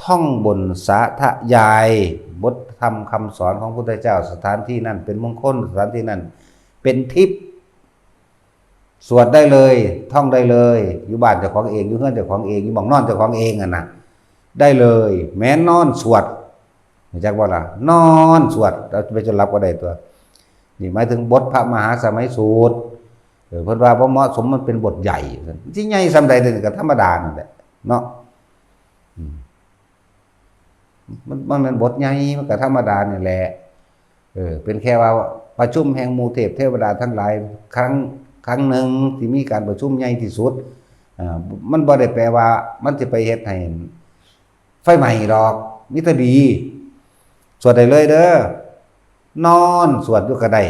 ท่องบนสาธยาย บทธรรมคำสอนของพุทธเจ้า สถานที่นั้นเป็นมงคล สถานที่นั้นเป็นทิพย์ สวดได้เลย ท่องได้เลย อยู่บ้านเจ้าของเอง อยู่เฮือนเจ้าของเอง อยู่หม่องนอนเจ้าของเองอะนะ ได้เลย แม้นอนสวด รู้จักบ่ล่ะ นอนสวด เอาไปจนหลับก็ได้ตัว นี่หมายถึงบทพระมหาสมัยสูตร เออ เพิ่นว่าบ่เหมาะสม มันเป็นบทใหญ่ สิใหญ่ส่ำใด๋ เดี๋ยวนี้ก็ธรรมดานั่นแหละ เนาะ อืม มัน มันเป็นบทใหญ่ มันก็ธรรมดานี่แหละ เออ เป็นแค่ว่าประชุมแห่งหมู่เทพเทวดาทั้งหลาย ครั้ง ครั้งหนึ่งที่มีการประชุมใหญ่ที่สุด อ่า มันบ่ได้แปลว่ามันสิไปเฮ็ดให้ไฟไหม้ดอก มีแต่ดี สวดได้เลยเด้อ นอนสวดอยู่ก็ได้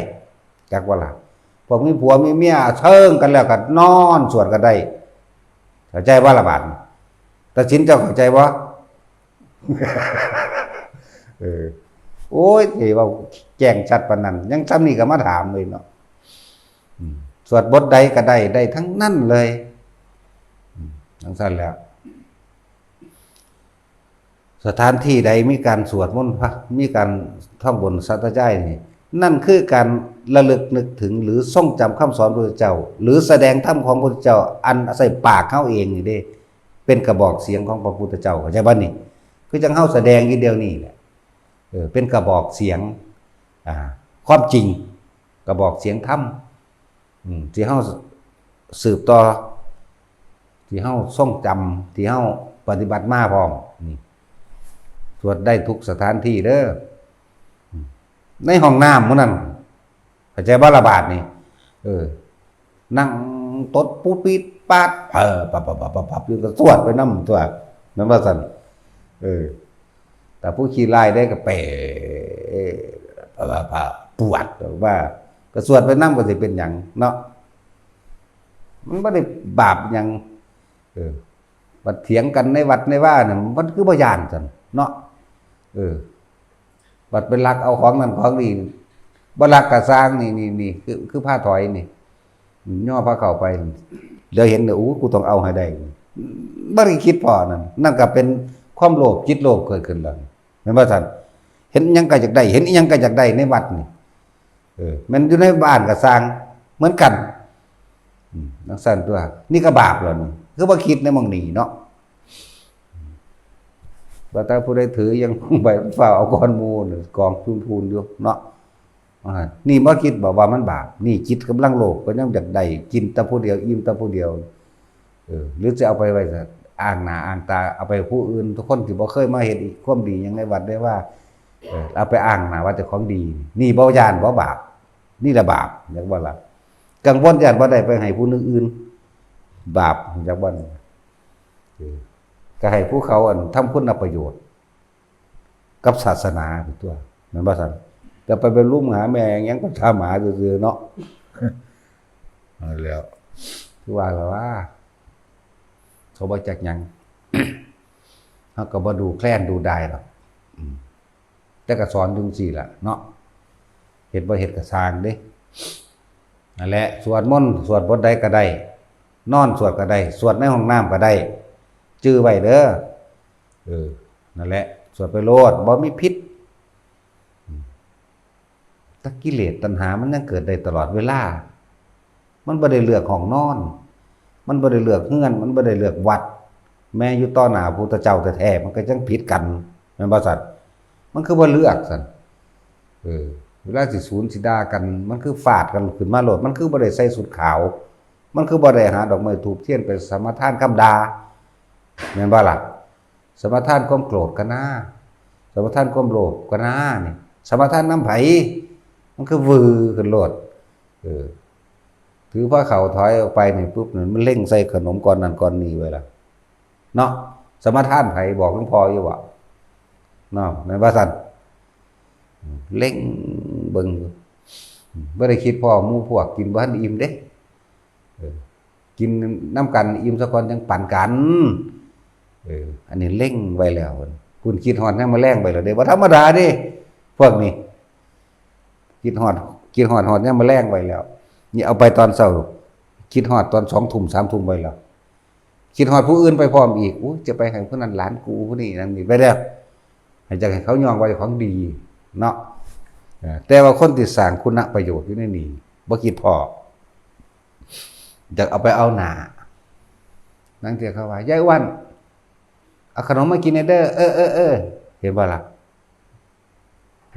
จักว่าล่ะ พวกมีผัวมีเมียเซิงกันแล้วก็นอนสวดก็ได้ เข้าใจบ่ล่ะบาดนี้ ตัดสินเจ้าเข้าใจบ่ เออ โอ้ย สิเว้าแจ้งชัดปานนั้น ยังส่ำนี้ก็มาถามเลยเนาะ อืม สวดบทใดก็ได้ ได้ทั้งนั้นเลย อืม จั่งซั่นแหล้ว สถานที่ใดมีการสวดมนต์พระ มีการท่องบนสาธยายนี่ นั่นคือการระลึกนึกถึงหรือทรงจำคำสอนพระพุทธเจ้า หรือแสดงธรรมของพระพุทธเจ้า อันใส่ปากเฮาเองนี่เด้ เป็นกระบอกเสียงของพระพุทธเจ้า เข้าใจบ่นี่ คือจั่งเฮาแสดงอยู่เดี๋ยวนี้แหละ เออ เป็นกระบอกเสียง อ่า ความจริง กระบอกเสียงธรรม อืม ที่เฮาสืบต่อ ที่เฮาทรงจำ ที่เฮาปฏิบัติมาพร้อม นี่ สวดได้ทุกสถานที่เด้อ อืม ในห้องน้ำมื้อนั้น เข้าใจบ่ล่ะบาดนี้ เออ นั่งตดปูดปีดปาด เออ ปับปับปับปับปับ อยู่ก็สวดไปนำตัว แม่นบ่ซั่น เออ แต่ผู้ขี้ร้ายได้ก็เป๋ ปวดว่า ก็สวดไปนำก็สิเป็นหยังเนาะ มันบ่ได้บาปหยัง เออ บัดเถียงกันในวัดในวาน่ะ มันคือบ่ย้านซั่นเนาะ เออ บัดไปลักเอาของนั่นของนี่ บ่ลักก็ซ่าง นี่ นี่ นี่ คือ คือพาถอยนี่ ย่อพาเข้าไป เดี๋ยวเห็นเนี่ย โอ้ กูต้องเอาให้ได้ บ่ได้คิดพอนั่น นั่นก็เป็นความโลภ จิตโลภเกิดขึ้นแล้ว แม่นบ่ซั่น เห็นหยังก็อยากได้ เห็นอิหยังก็อยากได้ในวัดนี่ เออ แม่นอยู่ในบ้านก็ซ่าง เหมือนกัน อืม จั่งซั่นตั๊ว นี่ก็บาปแล้วนี่ คือบ่คิดในหม่องนี้เนาะ ว่าแต่ผู้ใดถือยังใบฟ้าเอาก้อนหมู่น่ะ กองพูนๆอยู่เนาะ อ่า นี่บ่คิดบ่ว่ามันบาป นี่จิตกำลังโลภ ก็ยังอยากได้ กินแต่ผู้เดียว อิ่มแต่ผู้เดียว เออ หรือจะเอาไปไว้อ้างหน้าอ้างตา เอาไปผู้อื่น ทุกคนที่บ่เคยมาเฮ็ดความดีหยังในวัดได้ว่า เออ เอาไปอ้างหน้าว่าเจ้าของดี นี่บ่ย้านบ่บาป นี่ละบาป จักบ่ล่ะ กังวลย้านบ่ได้ไปให้ผู้อื่น บาป จักบ่ เออ ก็ให้ผู้เขาอันทำคุณประโยชน์ กับศาสนาไปตั๊ว แม่นบ่ซั่น ก็ไป ไปลุ่มหาแม่หยังก็ถามหาซื่อๆเนาะ นั่นแหล้ว คือว่าล่ะว่า เขาบ่จักหยัง เขาก็บ่ดูแคลนดูได้ดอก อืม แต่ก็สอนจั่งซี้ล่ะเนาะ เฮ็ดบ่เฮ็ดก็ซ่างเด้ นั่นแหละ สวดมนต์ สวดบทใดก็ได้ นอนสวดก็ได้ สวดในห้องน้ำก็ได้ จื่อไว้เด้อ เออ นั่นแหละ สวดไปโลด บ่มีผิด อืม แต่กิเลสตัณหามันยังเกิดได้ตลอดเวลา มันบ่ได้เลือกห้องนอน มันบ่ได้เลือกเฮือน มันบ่ได้เลือกวัด แม้อยู่ต่อหน้าพระพุทธเจ้าแท้ๆ มันก็ยังผิดกัน แม่นบ่ซั่น มันคือบ่เลือกซั่น เออ เวลาสิสูนสิด่ากัน มันคือฟาดกันขึ้นมาโลด มันคือบ่ได้ใส่ชุดขาว มันคือบ่ได้หาดอกไม้ธูปเทียนไปสมาทานคำด่า แม่นบ่ล่ะ สมาทานความโกรธก็น่า สมาทานความโลภก็น่านี่ สมาทานนำไผ มันคือวือขึ้นโลด เออ ถือผ้าขาวถอยออกไปนี่ปุ๊บนี่ มันเล็งใส่ขนมก้อนนั้นก้อนนี้ไว้ละ เนาะ สมาทานไผ บอกหลวงพ่ออยู่บ่ เนาะ แม่นบ่ซั่น เล็งเบิ่งอยู่ บ่ได้คิดพ้อหมู่พวกกินบ่ทันอิ่มเด้ เออ กินนำกันอิ่มซะก่อนจั่งปันกัน เออ อันนี้เล็งไว้แล้ว คุณคิดฮอดยามมื้อแลงไว้แล้วเด้ บ่ธรรมดาเด้ พวกนี้ คิดฮอด คิดฮอด ฮอดยามมื้อแลงไว้แล้ว นี่เอาไปตอนเช้า คิดฮอดตอนสองทุ่ม สามทุ่มไว้แล้ว คิดฮอดผู้อื่นไปพร้อมอีก อู้ จะไปให้ผู้นั้นหลานกู ผู้นี้นั่นนี่ไปแล้ว ให้จักให้เขาย่องว่าเจ้าของดีเนาะ เออ แต่ว่าคนที่สร้างคุณประโยชน์อยู่ในนี่ บ่คิดพ้อ อยากเอาไปเอาหน้า ลางเทื่อเขาว่า "ยายอ้วน เอาขนมมากินแหน่เด้อ" เออ เออ เออ เห็นบ่ล่ะ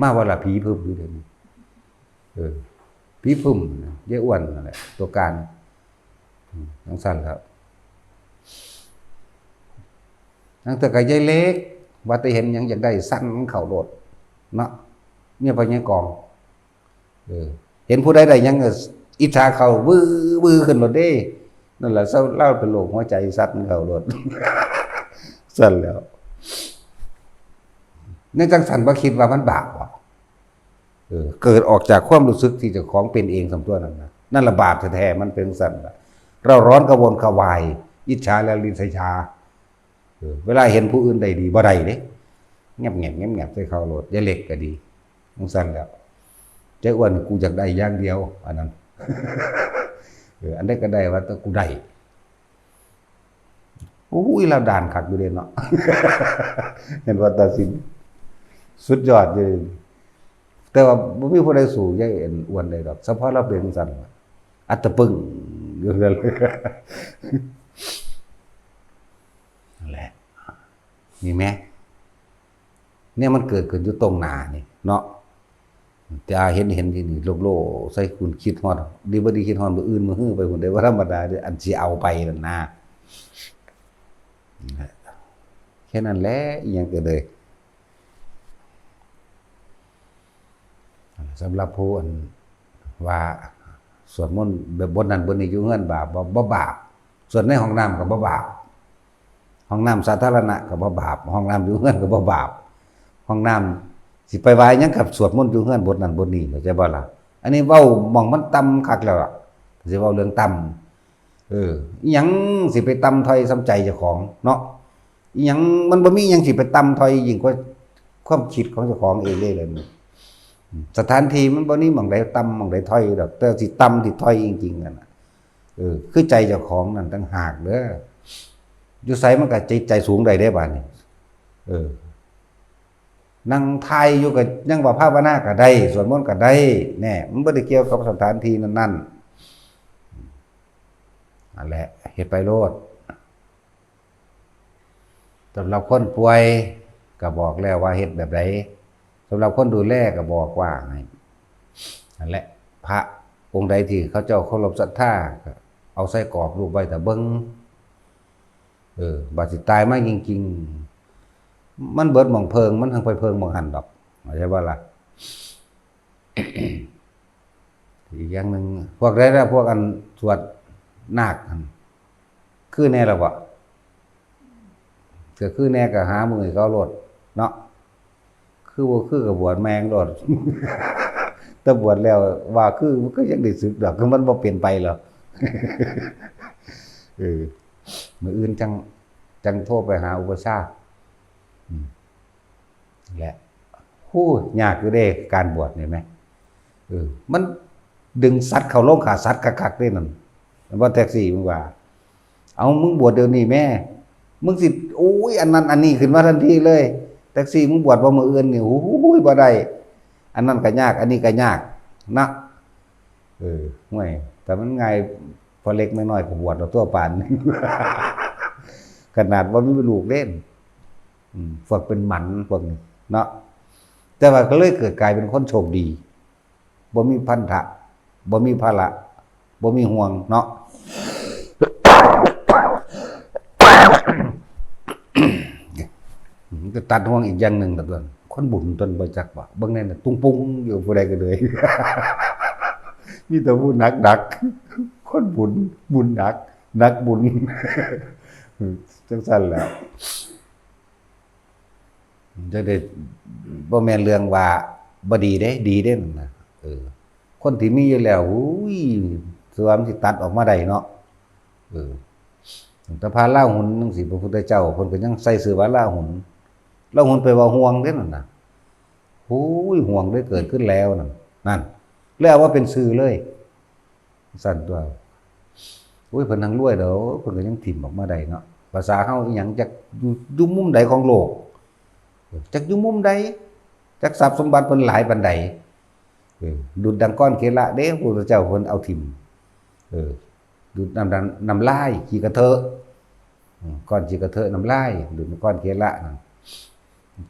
มาบ่ล่ะ ผีผึ้มอยู่เดี๋ยวนี้ เออ ผีผึ้มนะ ยายอ้วนนั่นแหละ ตัวการ อืม จั่งซั่นแล้ว ลางเทื่อก็ยายเล็ก ว่าแต่เห็นหยังอยากได้สั่นเข้าโลด เนาะ เมียพ่อใหญ่กอง เออ เห็นผู้ใดได้หยังก็อิจฉาเข้า วื้อ วื้อขึ้นโลดเด้ นั่นแหละ เซา ลาวเป็นโรคหัวใจสั่นเข้าโลด สั่นแล้ว ในจั่งซั่นบ่คิดว่ามันบาปบ่ เออ เกิดออกจากความรู้สึกที่เจ้าของเป็นเองส่ำตั๊วนั่นนะ นั่นละบาปแท้ๆ มันเป็นจั่งซั่นล่ะ เร่าร้อนกระวนกระวาย อิจฉาและริษยา เออ เวลาเห็นผู้อื่นได้ดีบ่ได้เด้ แงบๆ แงบๆ ใส่เข้าโลด ยายเล็กก็ดี จั่งซั่นแล้ว ยายอ้วน กูอยากได้อย่างเดียว อันนั้น เออ อันใดก็ได้ ว่าแต่กูได้ โอ้ย ลาวด่านคักอยู่เด้เนาะ เห็นว่าตัดสิน สุดยอดอยู่ แต่ว่าบ่มีผู้ใดสู้ยายอ้วนได้ดอก เฉพาะลาวเป็นจั่งซั่น อัตตะปึ้ง อยู่นั่นเลย นั่นแหละ นี่แหม เนี่ยมันเกิดขึ้นอยู่ตรงหน้านี่เนาะ แต่เห็น เห็นที่นี่โลกๆ ใส่คุณคิดฮอด ดีบ่ดีคิดฮอดมื้ออื่นมื้อฮือไปพุ้นเด้ บ่ธรรมดาเด้อ อันสิเอาไปนั่นนะ แค่นั้นแหละ อิหยังก็เลย สำหรับผู้อันว่าสวดมนต์แบบบทนั้นบทนี้อยู่เฮือนบาปบ่ บ่บาป สวดในห้องน้ำก็บ่บาป ห้องน้ำสาธารณะก็บ่บาป ห้องน้ำอยู่เฮือนก็บ่บาป ห้องน้ำสิไปว่าหยังกับสวดมนต์อยู่เฮือนบทนั้นบทนี้ เข้าใจบ่ล่ะ อันนี้เว้าหม่องมันต่ำคักแล้วล่ะ สิเว้าเรื่องต่ำ เออ อิหยังสิไปต่ำถ้อยส่ำใจเจ้าของเนาะ อิหยังมันบ่มีอิหยังสิไปต่ำถ้อยยิ่งกว่าความคิดของเจ้าของเองเลยเลย สถานที่มันบ่มีหม่องใดต่ำหม่องใดถ้อยดอก แต่สิต่ำสิถ้อยจริงๆ นั่นน่ะ เออ คือใจเจ้าของนั่นต่างหากเด้อ อยู่ไสมันก็ใจ ใจสูงได้เด้บาดนี้ เออ นั่งทายอยู่ก็ยังว่าภาวนาก็ได้ สวดมนต์ก็ได้ แน่ มันบ่ได้เกี่ยวกับสถานที่นั้นๆ นั่นแหละ เฮ็ดไปโลด สำหรับคนป่วยก็บอกแล้วว่าเฮ็ดแบบใด สำหรับคนดูแลก็บอกว่าให้ นั่นแหละ พระองค์ใดที่เขาเจ้าเคารพศรัทธาก็เอาใส่กรอบรูปไว้ถ้าเบิ่ง เออ บาดสิตายมาจริงๆ มันเบิดหม่องเพิง มันทั้งไปเพิงหม่องหั่นดอก เข้าใจบ่ล่ะ อีกอย่างหนึ่ง พวกใดนะ พวกอันสวดนาคหั่น คือแน่ละบ่ ก็คือแน่ก็หามื้อให้เขาโลดเนาะ คือบ่คือก็บวชแม่งโลด แต่บวชแล้วว่าคือ มันก็ยังได้สึกดอก คือมันบ่เป็นไปหรอก เออ มื้ออื่นจั่ง จั่งโทรไปหาอุปัชฌาย์ อืม แหละ โอ้ ยากอยู่เด้ การบวชนี่แหม เออ มันดึงสัตว์เข้าโรงฆ่าสัตว์คักๆเด้นั่น ว่าแท็กซี่มึงว่า เอา มึงบวชเดี๋ยวนี้แม่ มึงสิ โอ้ย อันนั้นอันนี้ขึ้นมาทันทีเลย แท็กซี่มึงบวชบ่มื้ออื่นนี่ โอ้ย บ่ได้ อันนั้นก็ยาก อันนี้ก็ยากนะ เออ ห่วย แต่มันง่าย พอเล็กน้อยก็บวชแล้วตัวปาน ขนาดว่ามีลูกเล่น อืม พวกเป็นหมันพวกนี้เนาะ แต่ว่าก็เลยเกิดกลายเป็นคนโชคดี บ่มีพันธะ บ่มีภาระ บ่มีห่วงเนาะ มันก็ตัดห่วงอีกอย่างหนึ่งละเพื่อน คนบุญตนบ่จักว่า เบิ่งแน่น่ะ ตุงปุงอยู่ผู้ใดก็เลย มีแต่ผู้หนักหนัก คนบุญ บุญหนัก หนักบุญ จังซั่นแหล้ว จะได้ บ่แม่นเรื่องว่าบ่ดีเด้ ดีเด้นั่นนะ เออ คนที่มีอยู่แล้ว อุ้ย เสื้อมันสิตัดออกมาได้เนาะ เออ แต่พระราหุลจังซี่ พระพุทธเจ้าเพิ่นก็ยังใส่เสื้อพระราหุล ราหุลแปลว่าห่วงเด้นั่นน่ะ โอ้ย ห่วงได้เกิดขึ้นแล้วนั่น นั่น แล้วเอามาเป็นชื่อเลย ซั่นตัว โอ้ย เพิ่นทั้งรวยเด้อ เพิ่นก็ยังถิ่มออกมาได้เนาะ ภาษาเฮาอีหยัง จักอยู่ อยู่มุมใดของโลก จักอยู่มุมใด จักทรัพย์สมบัติเพิ่นหลายปานใด เออ ดุจดังก้อนเคละเด้ พระพุทธเจ้าเพิ่นเอาถิ่ม เออ ดูดน้ำ น้ำ น้ำลายขี้กระเทอะ อืม ก้อนขี้กระเทอะน้ำลาย ดูดก้อนเคละนั่น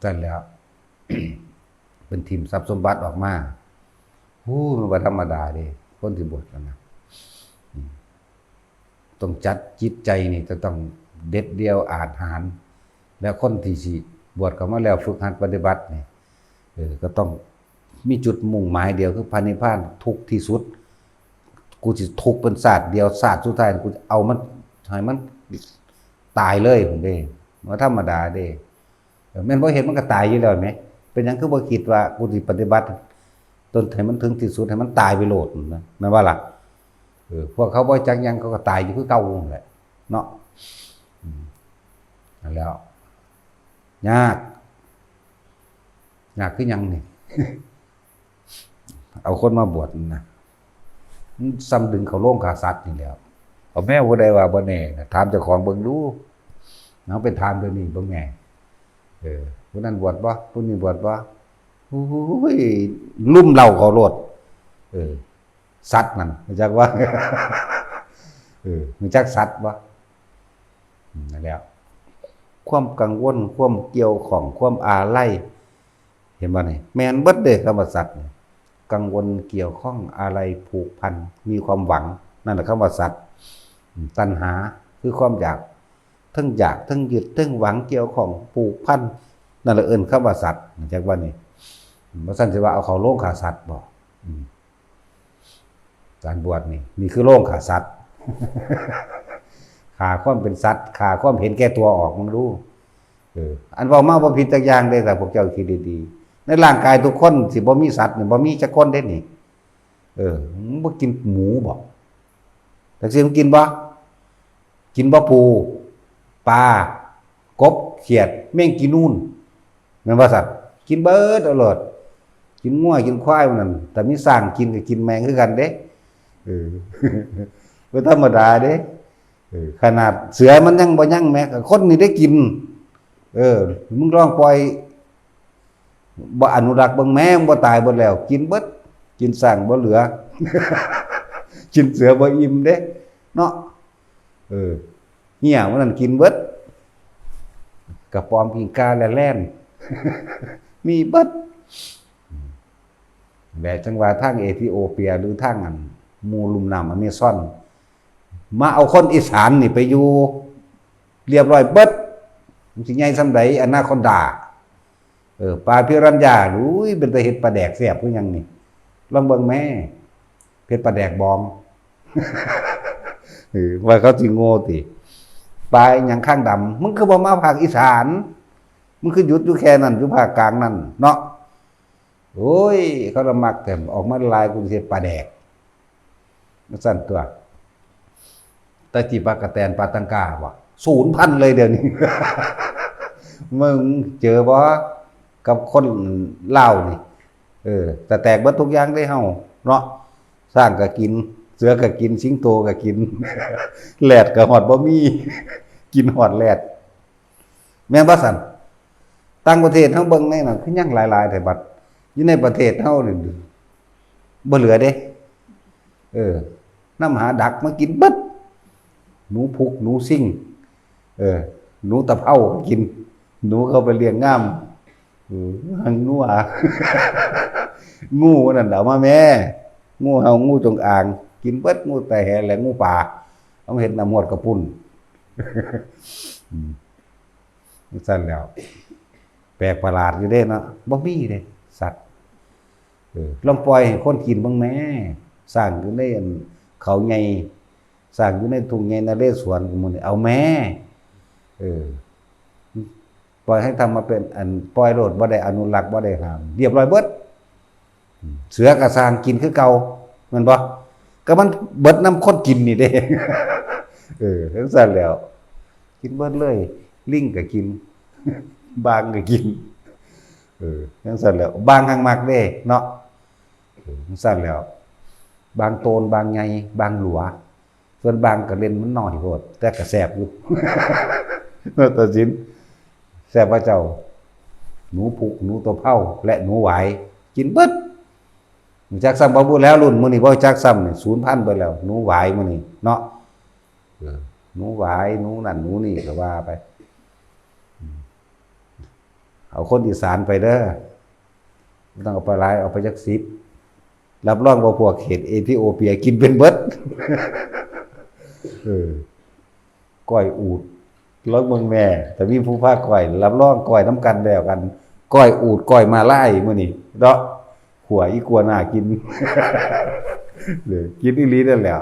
ซั่นแล้ว เป็นถิ่มทรัพย์สมบัติออกมา โอ้ มันบ่ธรรมดาเด้ คนที่บวชนั่นนะ อืม ต้องจัดจิตใจนี่จะต้องเด็ดเดี่ยวอาจหาญ แล้วคนที่สิบวชเข้ามาแล้วฝึกหัดปฏิบัตินี่ เออ ก็ต้องมีจุดมุ่งหมายเดียวคือพระนิพพาน ทุกข์ที่สุด กูสิทุกข์เป็นชาติเดียว ชาติสุดท้ายกูจะเอามัน ให้มันตายเลย ผมเด้ บ่ธรรมดาเด้ เออ แม่นบ่เฮ็ดมันก็ตายอยู่แล้วแหม เป็นหยังคือบ่คิดว่ากูสิปฏิบัติตนให้มันถึงที่สุด ให้มันตายไปโลดนะ แม่นบ่ล่ะ เออ พวกเขาบ่จักหยัง เขาก็ตายอยู่คือเก่านั่นแหละ เนาะ อืม นั่นแล้ว ยาก ยากคือหยังนี่ เอาคนมาบวชนะ มันซ้ำดึงเข้าโรงฆ่าสัตว์นี่แหล้ว เอาแม่ผู้ใดว่าบ่แน่นะ ถามเจ้าของเบิ่งดู เอาไปถามเดี๋ยวนี้เบิ่งแหน่ เออ ผู้นั้นบวชบ่ ผู้นี้บวชบ่ โอ้ย ลุ่มเหล้าเขาโลด เออ สัตว์นั่น รู้จักว่า เออ รู้จักสัตว์บ่ อืม นั่นแหละ ความกังวล ความเกี่ยวข้อง ความอาลัย เห็นบ่นี่ แม่นเบิดเด้ คำว่าสัตว์นี่ กังวล เกี่ยวข้อง อาลัย ผูกพัน มีความหวัง นั่นแหละคำว่าสัตว์ อืม ตัณหา คือความอยาก ทั้งอยาก ทั้งยึด ทั้งหวัง เกี่ยวข้อง ผูกพัน นั่นแหละเอิ้นคำว่าสัตว์ รู้จักว่านี่ บ่ซั่นสิว่าเอาเข้าโรงฆ่าสัตว์บ่ อืม การบวชนี่ นี่คือโรงฆ่าสัตว์ ฆ่าความเป็นสัตว์ ฆ่าความเห็นแก่ตัวออก มึงดู เออ อันเว้ามาบ่ผิดจักอย่างเด้ ถ้าพวกเจ้าคิดดีๆ ในร่างกายทุกคนสิบ่มีสัตว์นี่ บ่มีจักคนเด้นี่ เออ มึงบ่กินหมูบ่ จักสิมึงกินบ่ กินบ่ปู ปลา กบ เขียด แมงกีนูน แม่นบ่สัตว์ กินเบิดเอาโลด กินงัว กินควายมันนั่น แต่มีช้างกินก็กินแม่งคือกันเด้ เออ บ่ธรรมดาเด้ เออ ขนาดเสือมันยังบ่ยั้งแม้ คนนี่ได้กิน เออ มึงลองปล่อย บ่อนุรักษ์เบิ่งแหม มันบ่ตายเบิดแล้ว กินเบิด กินช้างบ่เหลือ กินเสือบ่อิ่มเด้ เนาะ เออ เหี่ยมันนั่นกินเบิด กระป๋อม ปิ้งก่า และแล่น มีเบิด แบบจังว่าทางเอธิโอเปียหรือทางอันหมู่ลุ่มน้ำอเมซอน มาเอาคนอีสานนี่ไปอยู่ เรียบร้อยเบิด มันสิใหญ่ส่ำใด อนาคอนดา เออ ปลาปิรัญญา อุ้ย เป็นตาเฮ็ดปลาแดกแซ่บคือหยังนี่ ลองเบิ่งแหม เฮ็ดปลาแดกบอง เออ ว่าเขาสิโง่ติ ปลาอีหยังคางดำ มึงคือบ่มาภาคอีสาน มึงคือหยุดอยู่แค่นั้น อยู่ภาคกลางนั่นเนาะ โอ้ย เขาละมักแต่ออกมาหลาย กูสิเฮ็ดปลาแดก จั่งซั่นตั๊ว แต่จีปลากระแตน ปลาตังกาบ่ สูญพันธุ์เลยเดี๋ยวนี้ มึงเจอบ่ กับคนลาวนี่ เออ แต่แตกเบิดทุกอย่างเด้เฮา เนาะ ช้างก็กิน เสือก็กิน สิงโตก็กิน แรดก็ฮอดบ่มี กินฮอดแรด แม่นบ่ซั่น ต่างประเทศเฮาเบิ่งในนั้น คือยังหลายๆ แท้ บัดอยู่ในประเทศเฮานี่ บ่เหลือเด้ เออ นำหาดักมากินเบิด หนูพุก หนูซิ่ง เออ หนูตะเภาก็กิน หนูเขาไปเลี้ยงงาม เออ หางงัว งูนั่นเอามาแม่ งูเห่า งูจงอาง กินเบิด งูตะแห และงูป่า เอามาเฮ็ดน้ำฮอดกระปุ้น อืม จั่งซั่นแล้ว แปลกประหลาดอยู่เด้เนาะ บ่มีเด้ สัตว์ เออ ลองปล่อยให้คนกินเบิ่งแหม ช้างอยู่ในอันเขาใหญ่ ช้างอยู่ในทุ่งใหญ่นเรศวร หมู่นี่ เอาแหม เออ ปล่อยให้ธรรมมาเป็นอัน ปล่อยโลด บ่ได้อนุรักษ์ บ่ได้ห้าม เรียบร้อยเบิด เสือก็ช้างกินคือเก่า แม่นบ่ ก็มันเบิดนำคนกินนี่เด้ เออ จั่งซั่นแล้ว กินเบิดเลย ลิงก็กิน บางก็กิน เออ จั่งซั่นแล้ว บางแฮ่งมักเด้เนาะ เออ จั่งซั่นแล้ว บางโตน บางใหญ่ บางหลัว ส่วนบางก็เล่นมันน้อยโพด แต่ก็แซ่บอยู่ ตัดสิน แซ่บว่าเจ้า หนูพุก หนูตะเภา และหนูหวาย กินเบิด รู้จักซ้ำบ่บุแล้ว รุ่นมื้อนี้บ่รู้จักซ้ำนี่ สูญพันธุ์ไปแล้ว หนูหวายมื้อนี้เนาะ เออ หนูหวาย หนูนั่น หนูนี่ก็ว่าไป อืม เอาคนอีสานไปเด้อ บ่ต้องเอาไปหลาย เอาไปจักสิบ รับรองว่าพวกเขตเอธิโอเปียกินเป็นเบิด เออ ก้อยอูฐ ลองเบิ่งแหม ถ้ามีผู้พาก้อย รับรองก้อยนำกันแล้วกัน ก้อยอูฐ ก้อยม้าลายมื้อนี้เนาะ ขั่วอีกัวหน้ากิน เออ กินอีหลีนั่นแหล้ว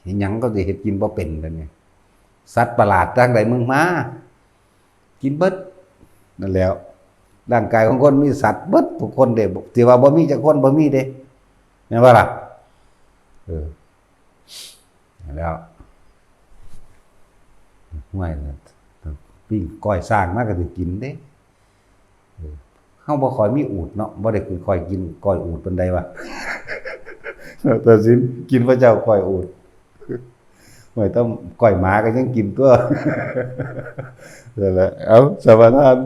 เฮ็ดหยังก็สิเฮ็ดกินบ่เป็นแล้วนี่ สัตว์ประหลาดทางใดมึงมา กินเบิด นั่นแหล้ว ร่างกายของคนมีสัตว์เบิดทุกคนเด้ สิว่าบ่มีจักคน บ่มีเด้ แม่นบ่ล่ะ เออ แล้ว ห้วย ปิ้งก้อยช้างมาก็สิกินเด้ เออ เฮาบ่ค่อยมีอูฐเนาะ บ่ได้ค่อยกินก้อยอูฐปานใดวะ ตัดสิน กินพระเจ้าก้อยอูฐ ห้วย ต้องก้อยหมาก็ยังกินตั๊ว นั่นแหละ เอา สมาทาน